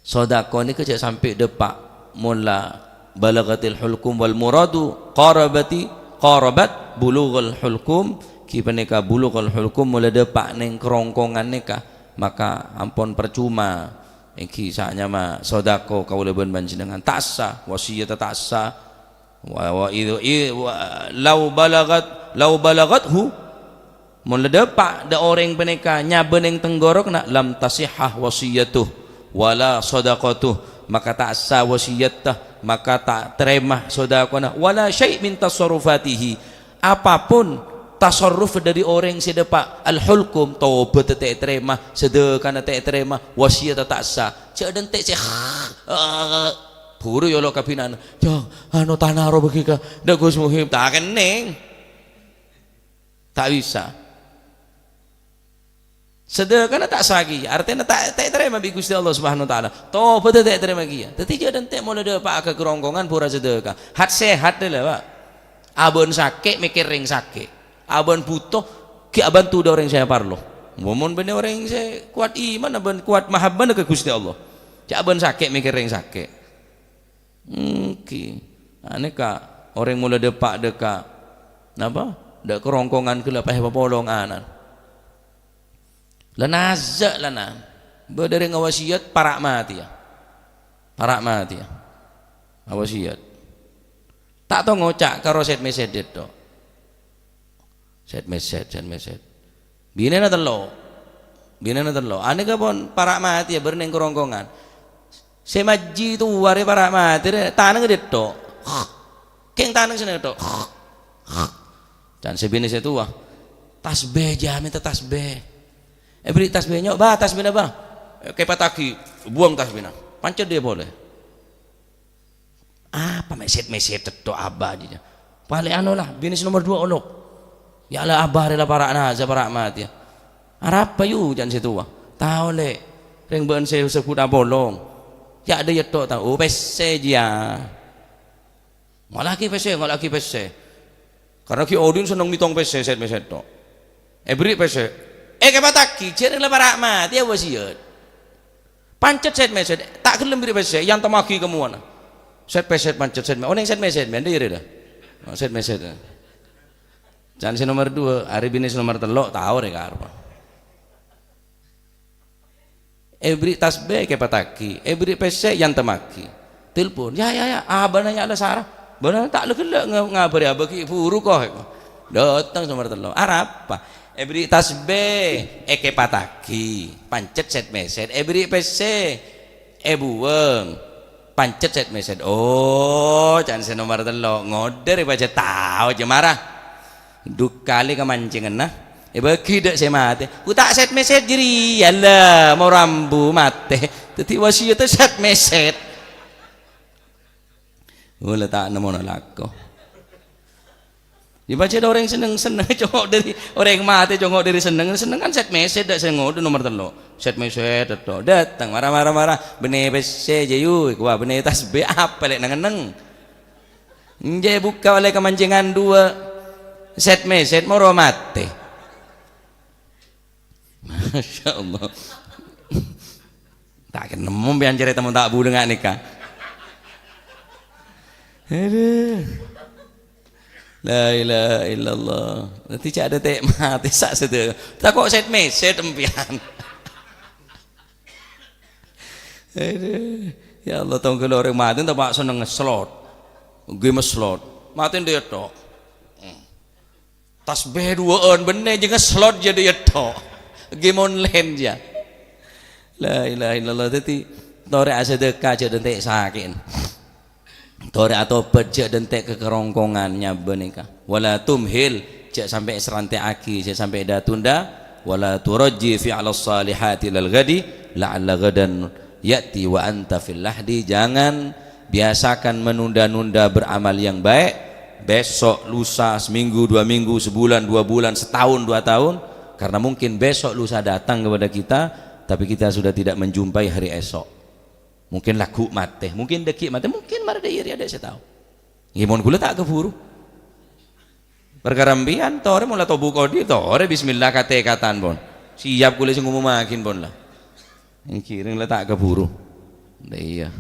sodako nèka jhâ' sampè' dâpa'. Mola balagatil hulkum wal muradu qarabati, qarabat bulughal hulkum, ghi panèka bulughal hulkum mola dâpa' neng kerongkongan nèka, maka ampon parcoma. Èngghi sanyama sodako kaulâ bân panjhennengngan. Ta' essa, wasiyatta ta' essa. Wa, wa idhu, i, wa, lau balagat, lau balagathu, mon la dâpa' dâ' orèng panèka nyabâ neng tenggorokna, lam tasihha wasiyatuh, wala sadaqatuh, maka ta' essa wasiyatta, maka ta' tarèma sodakona, wala syai' min tasarrufatihi, apapun tasarruf dâri orèng sè dâpa', al-hulkum, tobhâddhâ ta' ètarèma, sadakana ta' ètarèma, wasiyatta ta' essa, jhâ' dântè' sè, buru yolo' ka bina'na, "Jhâ, ano, tana rowa bâghi ka dâ' Gus Muhib." Ta' kennèng. Ta' bisa. Sadakana ta' essa kèya, artèna ta', ta' ètarèma bi' Ghustè Allah Subhanahu wa Ta'ala. Tobhâddhâ ta' ètarèma kèya. Dâddhi jhâ' dântè' mola dâpa' ka kerongkongan pura sadaka. Hat-sehat la, Pak. Abân sakè' mèkkèr rèng sakè'. Abân bhuto, ghi' abhânto dâ' orèng sè parlo. Mon bânnè orèng sè kowat iman, abân kowat mahabbana ka Ghustè Allah. Jhâ' abân sakè' mèkkèr rèng sakè'. Èngghi. Anèka orèng mola dâpa' dâ' ka, napa? Dâ' kerongkongan ghellâ' pas èpapolong ana'na. La naza' la na. Bâdâ rèng awasiyat para' matèya. Para' matèya. Awasiyat. Ta' tao ngoca' karo sèt-mèsèt dâ' tho. Sèt-mèsèt, sèt-mèsèt. Binèna tello'. Binèna tello'. Anèka pon para' matèya bâreng neng kerongkongan. Sè majhi towa rè para' matè rè, tanengnga dâ' tho. Kèng taneng sè dâ' tho. Can sè binè sè towa. Tasbih, jhâ' mènta tasbih. Èbherri' tasbih, "Nyo', Bâ, tasbihna, Bâ." Èkèpattaghi, buwâng tasbihna. Pancet dhiyâ polè. Apa mè' sèt-mèsèt tho abâ' jiyâ. Palèng ano la, binè sè nomer duwâ' olok. Ya' la abâ' rè la para' naza para' matèya. Arapa yu can sè towa. Tao lè', rèng bâ'na sè sebbhut apolong. Ya' dâ' yâ tho tao, oh, pèssè jiyâ. Ngola'aghi pèssè, ngola'aghi pèssè. Karna ghi' odi'na senneng mètong pèssè, sèt-mèsèt tho. Èbherri' pèssè. Èkèpattaghi, jhâ' rèng la para' matèya wasiyat. Pancet sèt-mèsèt, ta' ghellem bherri' pèssè, èyantemmaghi ka mowana. Sèt-pèsèt pancet sèt-mè-, onèng sèt-mèsèt, mèn dâ' iyâ rèya. Oh, sèt-mèsèt. Can sè nomer duwâ', arè binè sè nomer tello', tao rè karebbhâ. Èbherri' tasbih, èkèpattaghi. Èbherri' pèssè, èyantemmaghi. Telpon, "Ya, ya, ya, abâ'na ya' la sara." Bâ'na ta' la ghellâ' nga-, ngabârâ abâ' ghi' buru ko. Dâteng sè nomer tello'. Arapa? Èbherri' tasbih, èkèpattaghi. Pancet sèt-mèsèt. Èbherri' pèssè, èbuwâng. Pancet sèt-mèsèt. Oh, can sè nomer tello'. Ngodâ rè pajhât tao jhâ' mara. Duk kalè kamancenganna, èbâgi dâ' sè matè. Ku ta' sèt-mèsèt jârèya, la, mara ambu matè. Dhâddhi wasiyadda sèt-mèsèt. Ghulâ ta' nemmo nalako. Yâ, pajhât orèng senneng-senneng, congo' dâri orèng matè, congo' dâri senneng. Senneng kan sèt-mèsèt, dâ' sè ngodâ nomer tello'. Sèt-mèsèt, tello'. Dâteng, mara, mara, mara. Bânnè pèssè, jâ, yu. Kowa bânnè tasbih, apa lè' neng-enneng? Enjâ' bukka' ollè kamancengan duwâ', sèt-mèsèt mara matè. Masya Allah. Ta' kennèng mon bhâi carèta mon ta' bulângnga nèka. Adhu. La ilaha illallah. Dhâddhi jhâ' dântè' matè sa' sadhâjâ. Tako' sèt-mèsèt empèyan. Adhu. Ya Allah, tongghâl orèng matè ta' pa' senneng slot. Game slot. Matè ndâ' ètto'. Hmm. Tasbih duwâ'ân bânnè jhâ' slot jâ' ndâ' ètto'. Game online jâ. La ilaha illallah. Dhâddhi, torè asadhâka jhâ' dântè' sakè'en. Torè atobhât jhâ' dântè' ka karongkongan nyabâ nèka. Wala tumhil, jhâ' sampè' èsarantè'aghi, jhâ' sampè' èdâ-tundâ. Wala turajji fi'las salihati lal ghadi, la'alla ghadan ya'ti wa anta fil lahdi. Jangan biasakan menunda-nunda beramal yang baik. Besok, lusa, seminggu, dua minggu, sebulan, dua bulan, setahun, dua tahun. Karena mungkin besok, lusa datang kepada kita, tapi kita sudah tidak menjumpai hari esok. Mungkin lagghu' matè, mungkin dhâggi' matè, mungkin mara dâ' iyâ rèya dâ' sè tao. Ngghi, mon ghulâ ta' kabhuru. Parkara empèyan, torè mon la tobu' kodi, torè bismillah katè-katè'an, pon. Siap ghulâ sè ngomommaghi, pon, la. Ènggi rèng la ta' kabhuru. La iyâ.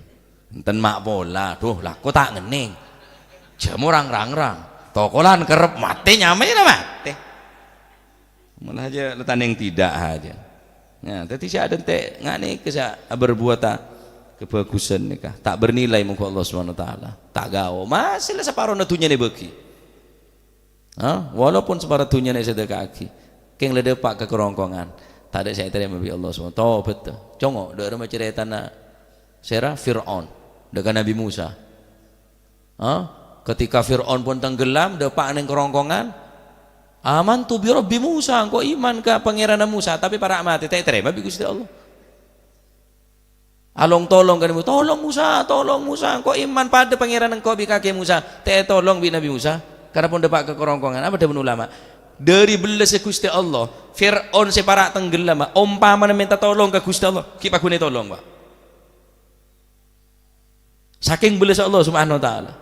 Enten ma' pola, duh, lako ta' ngennèng. Jhâmo rang-rangrang. Tokolan kerrep matè nyamana matè. Malah aja letaneng tidak aja. Nah, dhâddhi sè adântè' nga' nèka sè aberbuwâta kabhâghusân nèka. Ta' bernilai mongghu Allah Subhanahu wa Ta'ala. Ta' gao. Masè la saparona dhunnyana èbâghi. Ha? Walaupun saparo dhunnyana èsadhâkaaghi. Kèng la dâpa' ka karongkongan. Ta' adâ' sè ètarèma bi' Allah Subhanahu wa Ta'ala. Tobhât. Congo', dâ' remma carètana sèra Fir'aun. Dâ' ka Nabi Musa. Ha? Ketika Fir'aun pon tenggelam, dâpa' neng karongkongan, "Amantu bi Rabbi Musa," engko' iman ka Pangèranna Musa, tapè para' matè, ta' ètarèma bi' Ghustè Allah. Along-tolong ka Nabi, "Tolong Musa, tolong Musa, engko' iman padâ Pangèran engko' bi' kakè Musa." Ta' ètolong bi' Nabi Musa, karna pon dâpa' ka karongkongan. Apa dhâbuna ulama? Dâri bellâssa Ghustè Allah, Fir'aun sè para' tenggelam, ompamana mènta tolong ka Ghustè Allah, ghi' paghun ètolong, Pak. Sakèng bellâssa Allah Subhanahu wa Ta'ala.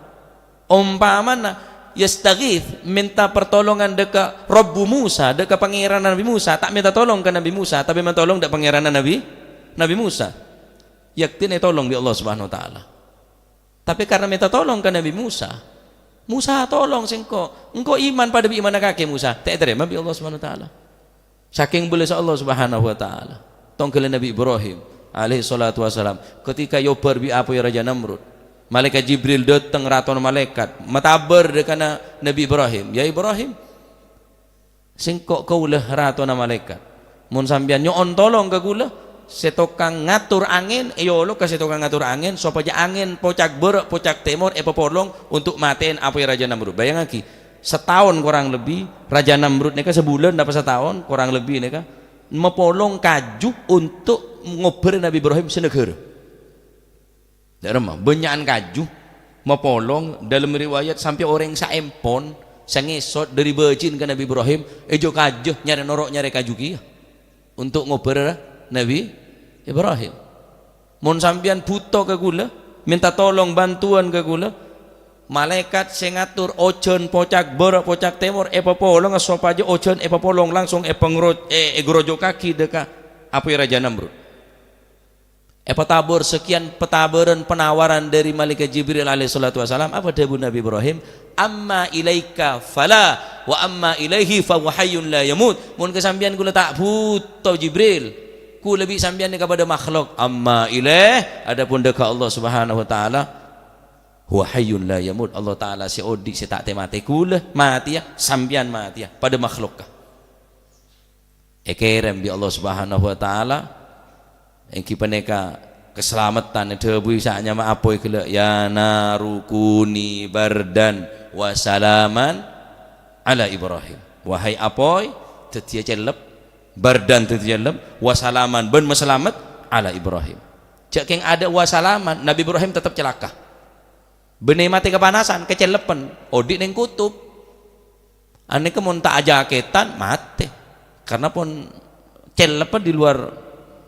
Ompamana yastaghits, mènta partolongan dâ' ka Rabbu Musa, dâ' ka Pangèranna Nabi Musa, ta' mènta tolong ka Nabi Musa, tapè mènta tolong dâ' Pangèranna Nabi, Nabi Musa. Yakin ètolong bi' Allah Subhanahu wa Ta'ala. Tapè karna mènta tolong ka Nabi Musa, "Musa, tolong sèngko'. Engko' iman padâ bi' imanna kakè Musa." Ta' ètarèma bi' Allah Subhanahu wa Ta'ala. Sakèng bellâssa Allah Subhanahu wa Ta'ala. Tongghâlla Nabi Ibrahim alaihi salatu wassalam, ketika èobâr bi' apoy Raja Namrud, Malaèkat Jibril dâteng ratona malaèkat, matabâr dâ' ka na-, Nabi Ibrahim, "Ya Ibrahim, sèngko' kaulâ ratona malaèkat. Mon sampèyan nyo'on tolong ka kaulâ, sè tokang ngator angèn, èolok ka sè tokang ngator angèn, sopajâ angèn pocak bârâ', pocak tèmor èpapolong untuk matè'èn apoy Raja Namrud." Bayangaghi, sataon korang lebbi, Raja Namrud nèka sabulân napa sataon korang lebbi nèka mapolong kaju untuk ngobâr Nabi Ibrahim sanagârâ. Dâ' remma, bânnya'an kaju mapolong, dâlem riwayat sampè' orèng saèmpon, sangèsot dâri bâjin ka Nabi Ibrahim, èjâ kajâ nyarè noro' nyarè kaju kèya untuk ngobâr Nabi Ibrahim. Mon sampèyan bhuto ka kaulâ, mènta tolong bhântowan ka kaulâ, malaèkat sè ngator ojhân pocak bârâ' pocak tèmor èpapolonga sopajâ ojhân èpapolong langsung èpangro-, è-, èghârojhukaghi dâ' ka apoy Raja Namrud. Èpatabâr sakèyan patabârân penawaran dâri Malaèkat Jibril alaihi salatu wassalam, apa dhâbu Nabi Ibrahim? "Amma ilaika fala, wa amma ilaihi fa huwa hayyun la yamut." Mon ka sampèyan kaulâ ta' bhuto, Jibril. Kaulâ bi' sampèyan nèka padâ makhlok. Amma ilaih, adapun dâ' ka Allah Subhanahu wa Ta'ala, huwa hayyun la yamut. Allah Ta'ala sè odi', sè ta' tè-matè. Kaulâ matèya, sampèyan matèya. Padâ makhlokka. Èkèrèm bi' Allah Subhanahu wa Ta'ala, ènggi panèka kasalameddhân, èdhâbuwi sè anyama apoy ghellâ', "Ya naru kuni bardan wa salaman." ala Ibrahim. Wahai apoy, dhâddhiyâ cellep, bardan dhâddhi cellep, wa salaman bân masalamet ala Ibrahim. Jhâ' kèng adâ' wa salaman, Nabi Ibrahim tetep calaka. Bânnè matè kapanasan, kacelleppen, odi' neng kutub. Anèka mon ta' ajakètan, matè. Karna pon celleppen di luar,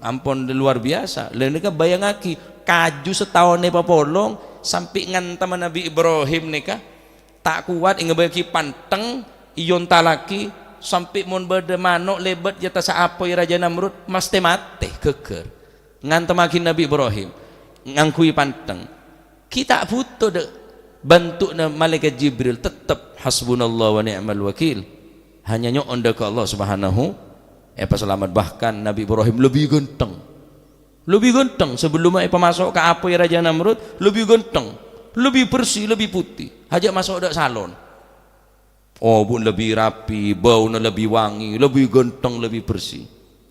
ampon di luar biasa. Lha nèka bâjângaghi, kaju sataon èpapolong, sampè' ngantemma Nabi Ibrahim nèka, ta' kowat èngghâbâyaghi pantheng, èontallaghi, sampè' mon bâdâ mano' lèbât è attassa apoy Rajâ Namrud, mastè matè, ghâgghâr. Ngantemmaghi Nabi Ibrahim, ngangghuy pantheng. Ghi' ta' bhuto dâ' bhânto'na Malaèkat Jibril, tettep hasbunallah wa ni'mal wakil. Hanya nyo'on dâ' ka Allah Subhanahu èpasalamet. Bahkan Nabi Ibrahim lebbi ghântheng. Lebbi ghântheng, sabellumma èpamaso' ka apoy Rajâ Namrud, lebbi ghântheng, lebbi bersè, lebbi putè. Hajâ' maso' dâ' salon. Obu'na lebbi rapi, bâuna lebbi wangè, lebbi ghântheng, lebbi bersè.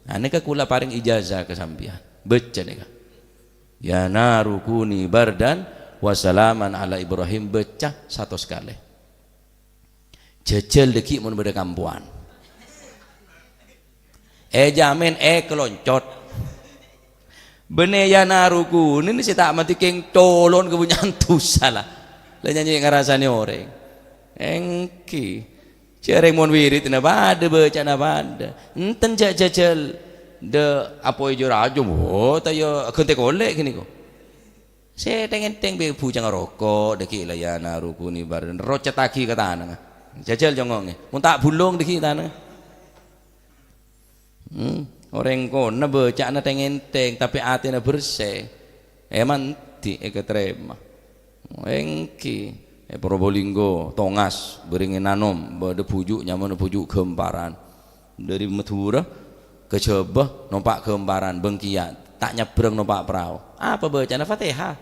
Nah, nèka kaulâ parèng ijazah ka sampèyan. Bâca nèka. "Ya naru kuni bardan wa salaman ala Ibrahim," bâca satos kalè. Jhâjhâl dâgghi' mon bâdâ kampowan. Èjhâmin èkaloncot. Bânnè ya naru kuni sè ta' matè kèng colon kabânnya'an dhusa la. La nyanyè ngarasanè orèng. Èngghi. Jhârèng mon wiridna padâ, bâcana padâ. Enten jhâ' jhâjhâl dâ' apoy jâ rajâ, wo, ta' iyâ aghântè kolè' ghâniko. Sè tèng-èntèng bi' bhujângnga roko', dâgghi' la ya naru kuni bardan, rocettaghi ka tanangnga. Jhâjhâl congok ngè. Mon ta' bulong dâgghi' tanangnga. Hmm, orèng kona bâcana tèng-èntèng, tapè atèna bersè. Èman di' èkatarèma. Èngghi, è Probolinggo, Tongas, bârèngè nanom, bâdâ bhuju' nyamana bhuju' Ghamparan. Dâri Madhurâ ka Jhâbâ nompa' Ghamparan, bângkèya, ta' nyabrâng nompa' parao. Apa bâcana Fatèha?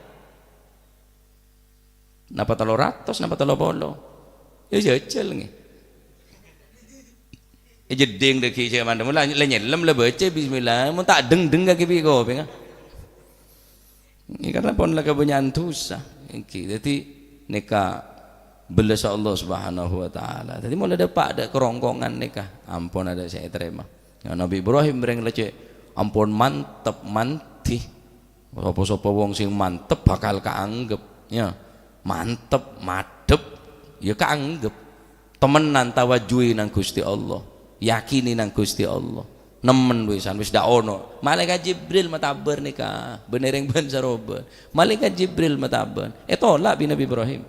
Napa tello ratos, napa tello polo? Iyâ jhâjhâl ngè. È jeddhing dâgghi' sè mandhem, la, la nyellem, la bâca bismillah, mon ta' deng-deng kakè bi' kopèngnga. Nèka karna pon la kabânnya'an dhusa. Èngghi, dhâddhi nèka bellâssa Allah Subhanahu wa Ta'ala. Dhâddhi mon la dâpa' dâ' karongkongan nèka, ampon adâ' sè ètarèma. Ya, Nabi Ibrahim rèng la cè' ampon mantep, mandhi. Sapa-sapa wong sè mantep bakal kaanggep, ya. Mantep, madhep, ya kaanggep. Temenan tawajjuhi nang Ghustè Allah, yakini nang Ghustè Allah. Nemmen wisan, wis dâ' ono. Malaèkat Jibril matabâr nèka, bânnè rèng bân-sarobân. Malaèkat Jibril matabâr. Ètolak bi' Nabi Ibrahim.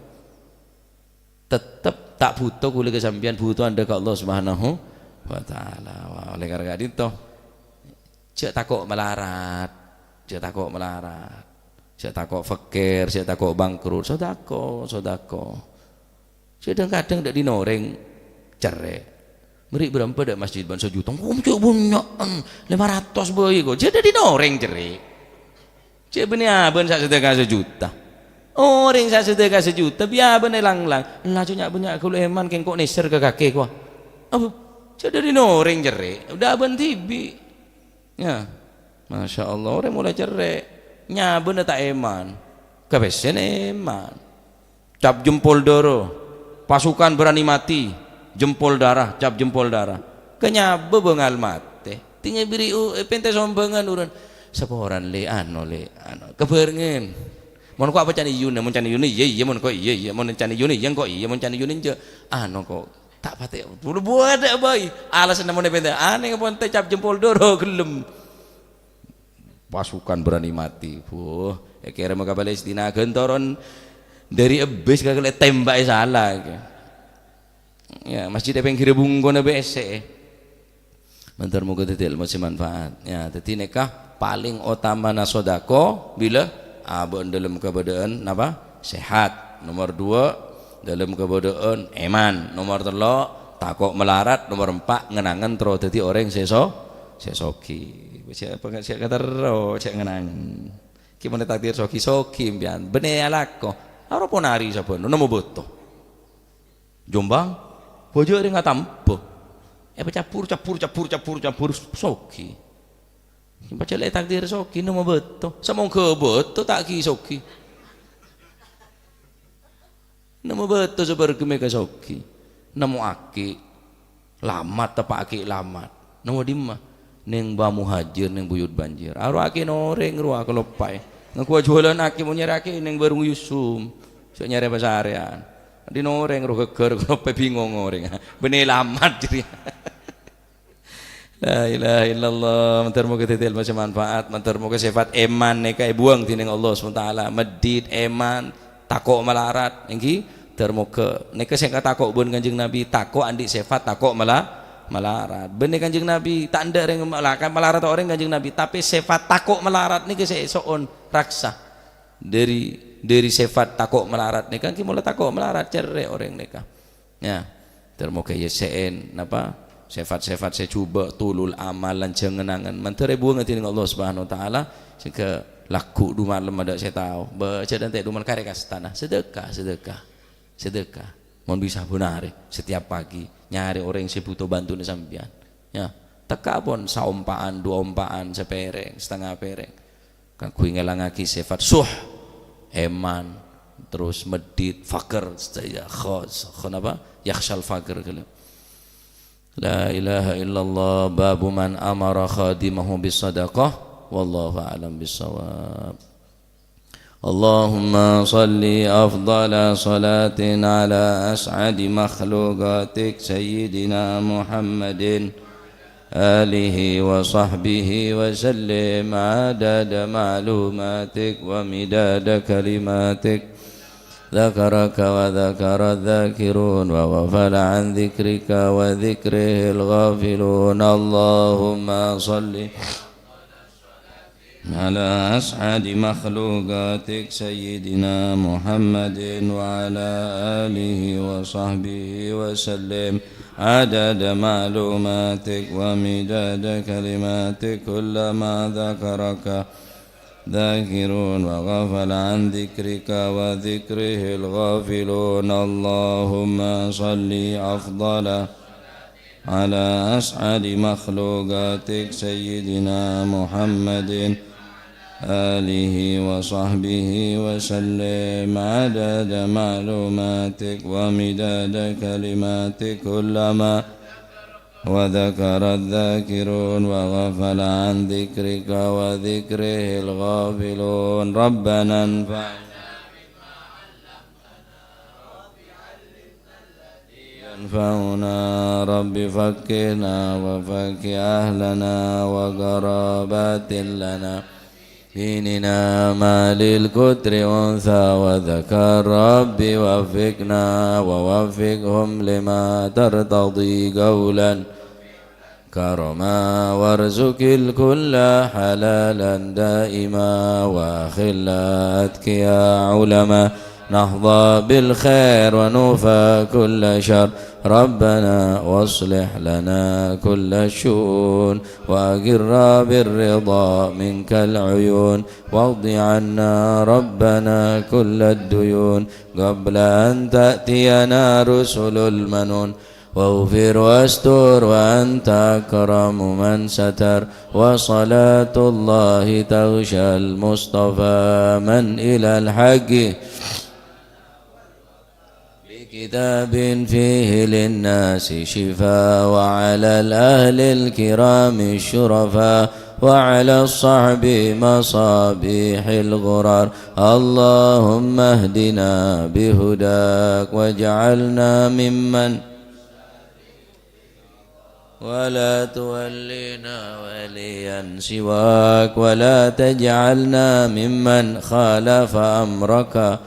Tettep ta' bhuto kaulâ ka sampèyan, bhuto andhâ' ka Allah Subhanahu wa Ta'ala. Wah, oleh karena ka'dinto, jhâ' tako' malarat, jhâ' tako' malarat, jhâ' tako' fakir, jhâ' tako' bangkrut, sodako, sodako. Jhâ' dhâng-kadhâng dâ' dinah orèng cerrè'. Mèrè' bârâmpa dâ' masjid bân sajuta, engko' cè' bânnya'an, lèma ratos bhâi ko', jhâ' dâ' dinah orèng cerrè'. Cè' bânnè abâ'na sè sadhâka sajuta. Orèng sè sadhâka sajuta, bi' abâ'na èlang-lang. Laju nya'-bânnya' ghâllu èman kèng ko' nèser ka kakè, kowa. Apa? Cè' dâddhi orèng cerrè', dâ' abâ'na dhibi'. Ya. Masya Allah, orèng molaè cerrè'. Nya' bânnè ta' èman. Kapèssèna èman. Cap jempol dârâ. Pasukan berani mati. Jempol darah, cap jempol darah. Kanyabâ bângal matè. Tènga biri u-, èpèntè sombhângan orèng. Saporana, Lè', ano, Lè', ano. Kabhârengngan. Mon ko' apa ca'na iyuna, mon ca'na iyuna, iyâ, iyâ, mon ko' iyâ, iyâ, mon ca'na iyuna, iyâ, ko' iyâ, mon ca'na iyuna, enjâ'. Ano ko', ta' patè, bulu buwâdhâ bhâi. Alasanna mon èpèntè, anèng pon tè cap jempol dârâ ghellem. Pasukan berani mati. Wuh, èkèrèm ka Palestina, ghân toron dâri ebbis kakè lè' tèmbhâ'è sala. Ya, masjid è pèngghirrâ bungkona bhâi èssè'è. Mandhâr moghâ dâddhi èlmo sè manfaat. Ya, dâddhi nèka palèng otamana sodako bilâ abâ'na dâlem kabâdâ'ân napa? Sehat. Nomor dua, dâlem kabâdâ'ân èman. Nomor tello', tako' malarat. Nomor empa', ngen-angen terro dâddhi orèng sè so-, sè soghi. Sè apa, sè katerro, sè ngen-angen. Ki mon takdir soghi-soghi, sampèyan. Bânnè alako. Aro ponari sabbhân, nemmo bâto. Jombang, bâjâ' rèng atamba. Èpacabbhur, cabbhur, cabbhur, cabbhur, cabbhur, soghi. Pajhât lè' takdir soghi, nemmo bâto. Samonggha bâto ta' ghi' soghi. Nemmo bâto sè bârgâ mèka soghi. Nemmo'aghi lamat, teppa'aghi lamat. Nemmo dimma? Neng Bâ Muhajir, neng Buyut Banjir. Arowa akèn orèng rowa kaloppaè. Ngaku ajuwâlânnaghi mon nyarè'aghi neng Warung Yusum. Sè nyarè pasarèyan. Dhin orèng rowa ghâgghâr kaloppaè, bingong orèng. Bânnè lamat jârèya. La ilaha illallah. Mandhâr moghâ dhâddhi ilmu sè manfaat. Mandhâr moghâ sèfat èman nèka èbuwâng dhinèng Allah subhanahu wa ta'ala. Meddhit, èman, tako' malarat, èngghi? Mandhâr moghâ. Nèka sè èkatako' bân Kanjeng Nabi, tako' andi' sèfat tako' mala-, malarat. Bânnè Kanjeng Nabi, ta' endâ' rèng malaka-, malarat orèng Kanjeng Nabi, tapè sèfat tako' malarat nèka sè èso'on raksa. Dhâri, dhâri sèfat tako' malarat nèka, èngghi mola tako' malarat, cerrè' orèng nèka. Ya, mandhâr moghâ èyessè'è, napa? Sèfat-sèfat sè jhubâ', tulul amal, lan jhângan-angen. Mandhâr èbuwâng dhinèng Allah Subhanahu wa Ta'ala, sehingga lagghu' du malem adâ' sè tao. Bâca dântè' du malem karè kastana. Sedekah, sedekah, sedekah. Mon bisa bhunarè, setiap pagi, nyarè orèng sè bhuto bhântona sampèyan. Ya, tekka pon saompa'an, duwâ ompa'an, sapèrèng, satengnga pèrèng. Kaangghuy ngèlangaghi sèfat suh, èman, terros meddhit, faqir, sadhâjâ kho-, kho-, napa? Yakhsyal faqir ghâllu. La ilaha illallah, babu man amara khadimahu bis sadaqah. Wallahu a'lam bissawab. Allahumma shalli afdhala shalatin ala as'adi makhluqatik Sayyidina Muhammadin alihi wa sahbihi wa sallim adada ma'lumatik wa midada kalimatik. Dzakaraka wa dzakara dzakirun wa ghafala an dzikrika wa dzikrihil ghafilun. Allahumma shalli ala as'adi makhluqatik Sayyidina Muhammadin wa ala alihi wa sahbihi wa sallim adada ma'lumatik wa midada kalimatik kullama dzakaraka dzakirun wa ghafala an dzikrika wa dzikrihil ghafilun. Allahumma shalli afdhala ala as'adi makhluqatik Sayyidina Muhammadin alihi wa sahbihi wa sallim adada ma'lumatik wa midada kalimatik kullama wa dzakara dzakirun wa ghafala an dzikrika wa dzikrihil ghafilun. Rabbana anfa'na yanfa'una, Rabbi faqqihna wa faqqih ahlana wa qarabatin lana dinina ma lil qutri untha wa dzakar, Rabbi waffiqna wa waffiqhum lima tartadhi qawlan karama warzuqil kulla halalan daima wa akhilla atqiya ulama nahda bil khair wa nufa kulla syar. Rabbana waslih lana kulla syu'un wa agirra bir ridha minkal uyun waqdi anna Rabbana kullad duyun qabla an ta'tiyana rusulul manun. واغفر واستر وأنت أكرم من ستر وصلاة الله تغشى المصطفى من إلى الحق بكتاب فيه للناس شفاء وعلى الأهل الكرام الشرفاء وعلى الصحب مصابيح الغرر. اللهم اهدنا بهداك واجعلنا ممن ولا تولنا وليا سواك، ولا تجعلنا ممن خالف أمرك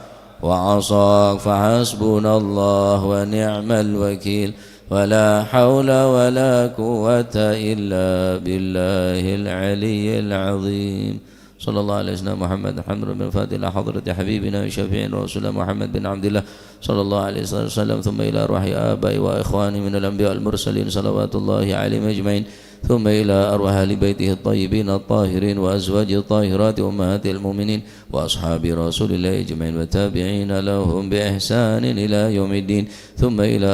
وعصاك، فحسبنا الله ونعم الوكيل، ولا حول ولا قوة إلا بالله العلي العظيم. صلى الله على سيدنا محمد الحمد لله الفاتح إلى حضرة حبيبنا وشفيعنا ورسولنا محمد بن عبد الله صلى الله عليه وسلم، ثم إلى أرواح آبائي وإخواني من الأنبياء والمرسلين صلوات الله عليهم أجمعين. ثم إلى أرواح أهل بيته الطيبين الطاهرين وأزواجه الطاهرات أمهات المؤمنين وأصحاب رسول الله أجمعين والتابعين لهم بإحسان إلى يوم الدين، ثم إلى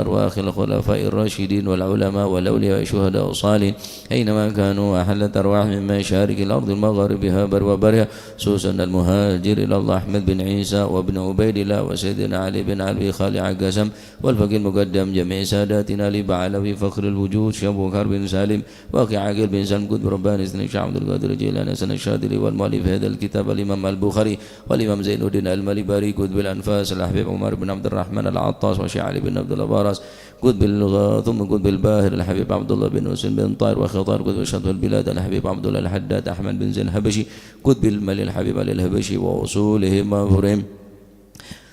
أرواح الخلفاء الراشدين والعلماء والأولياء والشهداء والصالحين أينما كانوا، وحلت أرواحهم من مشارق الأرض ومغاربها بر وبرها، خصوصا المهاجر إلى الله أحمد بن عيسى وابن عبيد الله وسيدنا علي بن أبي خالد عقاسم والفقيه المقدم جميع ساداتنا لبعلوي فخر الوجود شيخ أبو بكر بن سالم وأخي عاقل بن سالم قطب رباني سيدنا الشيخ عبد القادر الجيلاني حسن الشاذلي والمؤلف هذا الكتاب الإمام البخاري والإمام زين الدين المليباري قطب الأنفاس الحبيب عمر بن عبد الرحمن العطاس والشيخ علي بن عبد الله باراس قطب ال-، ثم قطب الباهر الحبيب عبد الله بن حسين بن طاهر وخطار قطب شطب البلاد الحبيب عبد الله الحداد أحمد بن زين الحبشي قطب الملي الحبيب علي الحبشي وأصولهم وفروعهم.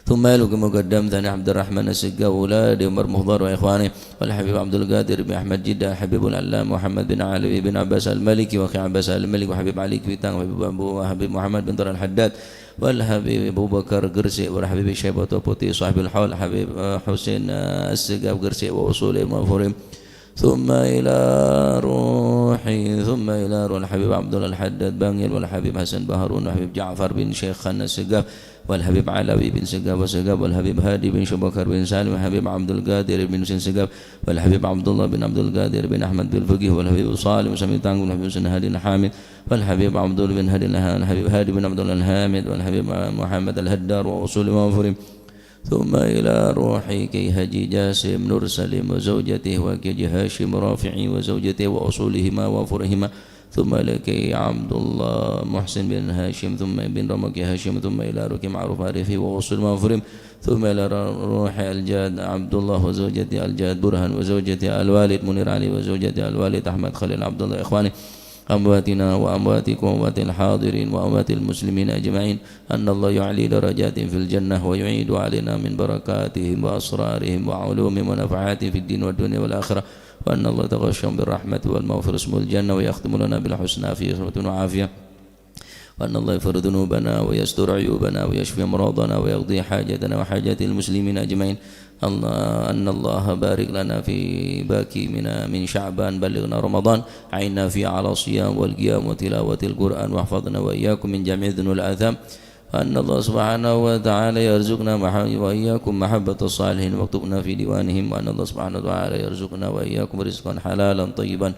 ثم يلوك مقدم ثاني عبد الرحمن السقاف وأولاد عمر مخضر وإخوانه، والحبيب عبد القادر بن أحمد جدة، الحبيب العلامة محمد بن علوي بن عباس المالكي، وأخي عباس المالكي، وحبيب علي كويتان، وحبيب أبو، وحبيب محمد بن طارق الحداد، والحبيب أبو بكر قرسي، والحبيب شيبة بوتي صاحب الحول، الحبيب، آه، حسين، آه، السقاف قرسي، وأصولهم وفروعهم. ثم إلى روحي، ثم إلى روح الحبيب عبد الله الحداد بانجل، والحبيب حسن بهارون، والحبيب جعفر بن شيخان السقاف، والحبيب علوي بن سقاف السقاف، والحبيب هادي بن شبكر بن سالم، والحبيب عبد القادر بن حسين السقاف، والحبيب عبد الله بن عبد القادر بن أحمد بالفقيه، والحبيب صالح سمي تانغ، والحبيب حسين هادي الحامد، والحبيب عبد الله بن هادي الح-، الحبيب هادي بن عبد الله الحامد، والحبيب محمد الهدار وأصول وفروعهم. ثم إلى روح كي حاجي جاسم نور سليم وزوجته، وكي حاجي هاشم رافعي وزوجته وأصولهما وفروعهما، ثم إلى كي عبد الله محسن بن هاشم، ثم بن رمك هاشم، ثم إلى روح معروف عارفي وأصول وفروعهم، ثم إلى روح الجاد عبد الله وزوجته الجاد برهان وزوجته الوالد منير علي وزوجته الوالد أحمد خليل عبد الله إخوانه أمواتنا وأمواتكم وأموات الحاضرين وأموات المسلمين أجمعين، أن الله يعلي درجاتهم في الجنة ويعيد علينا من بركاتهم وأسرارهم وعلومهم ونفحاتهم في الدين والدنيا والآخرة، وأن الله يتغشاهم بالرحمة والمغفرة والجنة ويختم لنا بالحسنى في صحة وعافية. وأن الله يغفر ذنوبنا ويستر عيوبنا ويشفي أمراضنا ويقضي حاجتنا وحاجات المسلمين أجمعين. الله، أن الله بارك لنا في باقي من، من شعبان، بلغنا رمضان، أعنا فيه على الصيام والقيام وتلاوة القرآن، واحفظنا وإياكم من جميع الذنوب والآثام. وأن الله سبحانه وتعالى يرزقنا مح-، وإياكم محبة الصالحين واكتبنا في ديوانهم. وأن الله سبحانه وتعالى يرزقنا وإياكم رزقا حلالا طيبا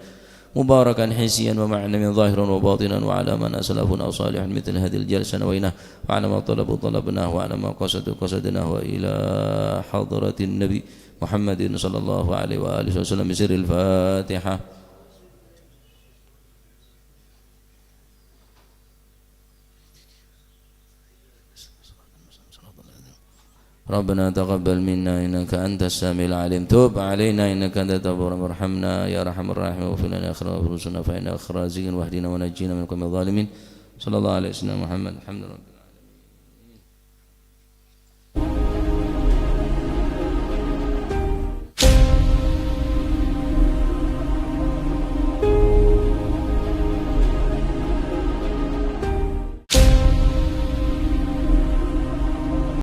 مباركا حسيا ومعنويا ظاهرا وباطنا وعلى من أسلفنا صالحا مثل هذه الجلسة نويناه وعلى ما طلبوا طلبناه وعلى ما قصدوا قصدناه وإلى حضرة النبي محمد صلى الله عليه وآله وسلم بسر الفاتحة. ربنا تقبل منا إنك أنت السميع العليم، تب علينا إنك أنت التواب الرحيم، وارحمنا يا أرحم الراحمين، واغفر لنا يا خير الغافرين، فإنك خير الرازقين، واهدنا ونجنا من القوم الظالمين. صلى الله على سيدنا محمد. الحمد لله.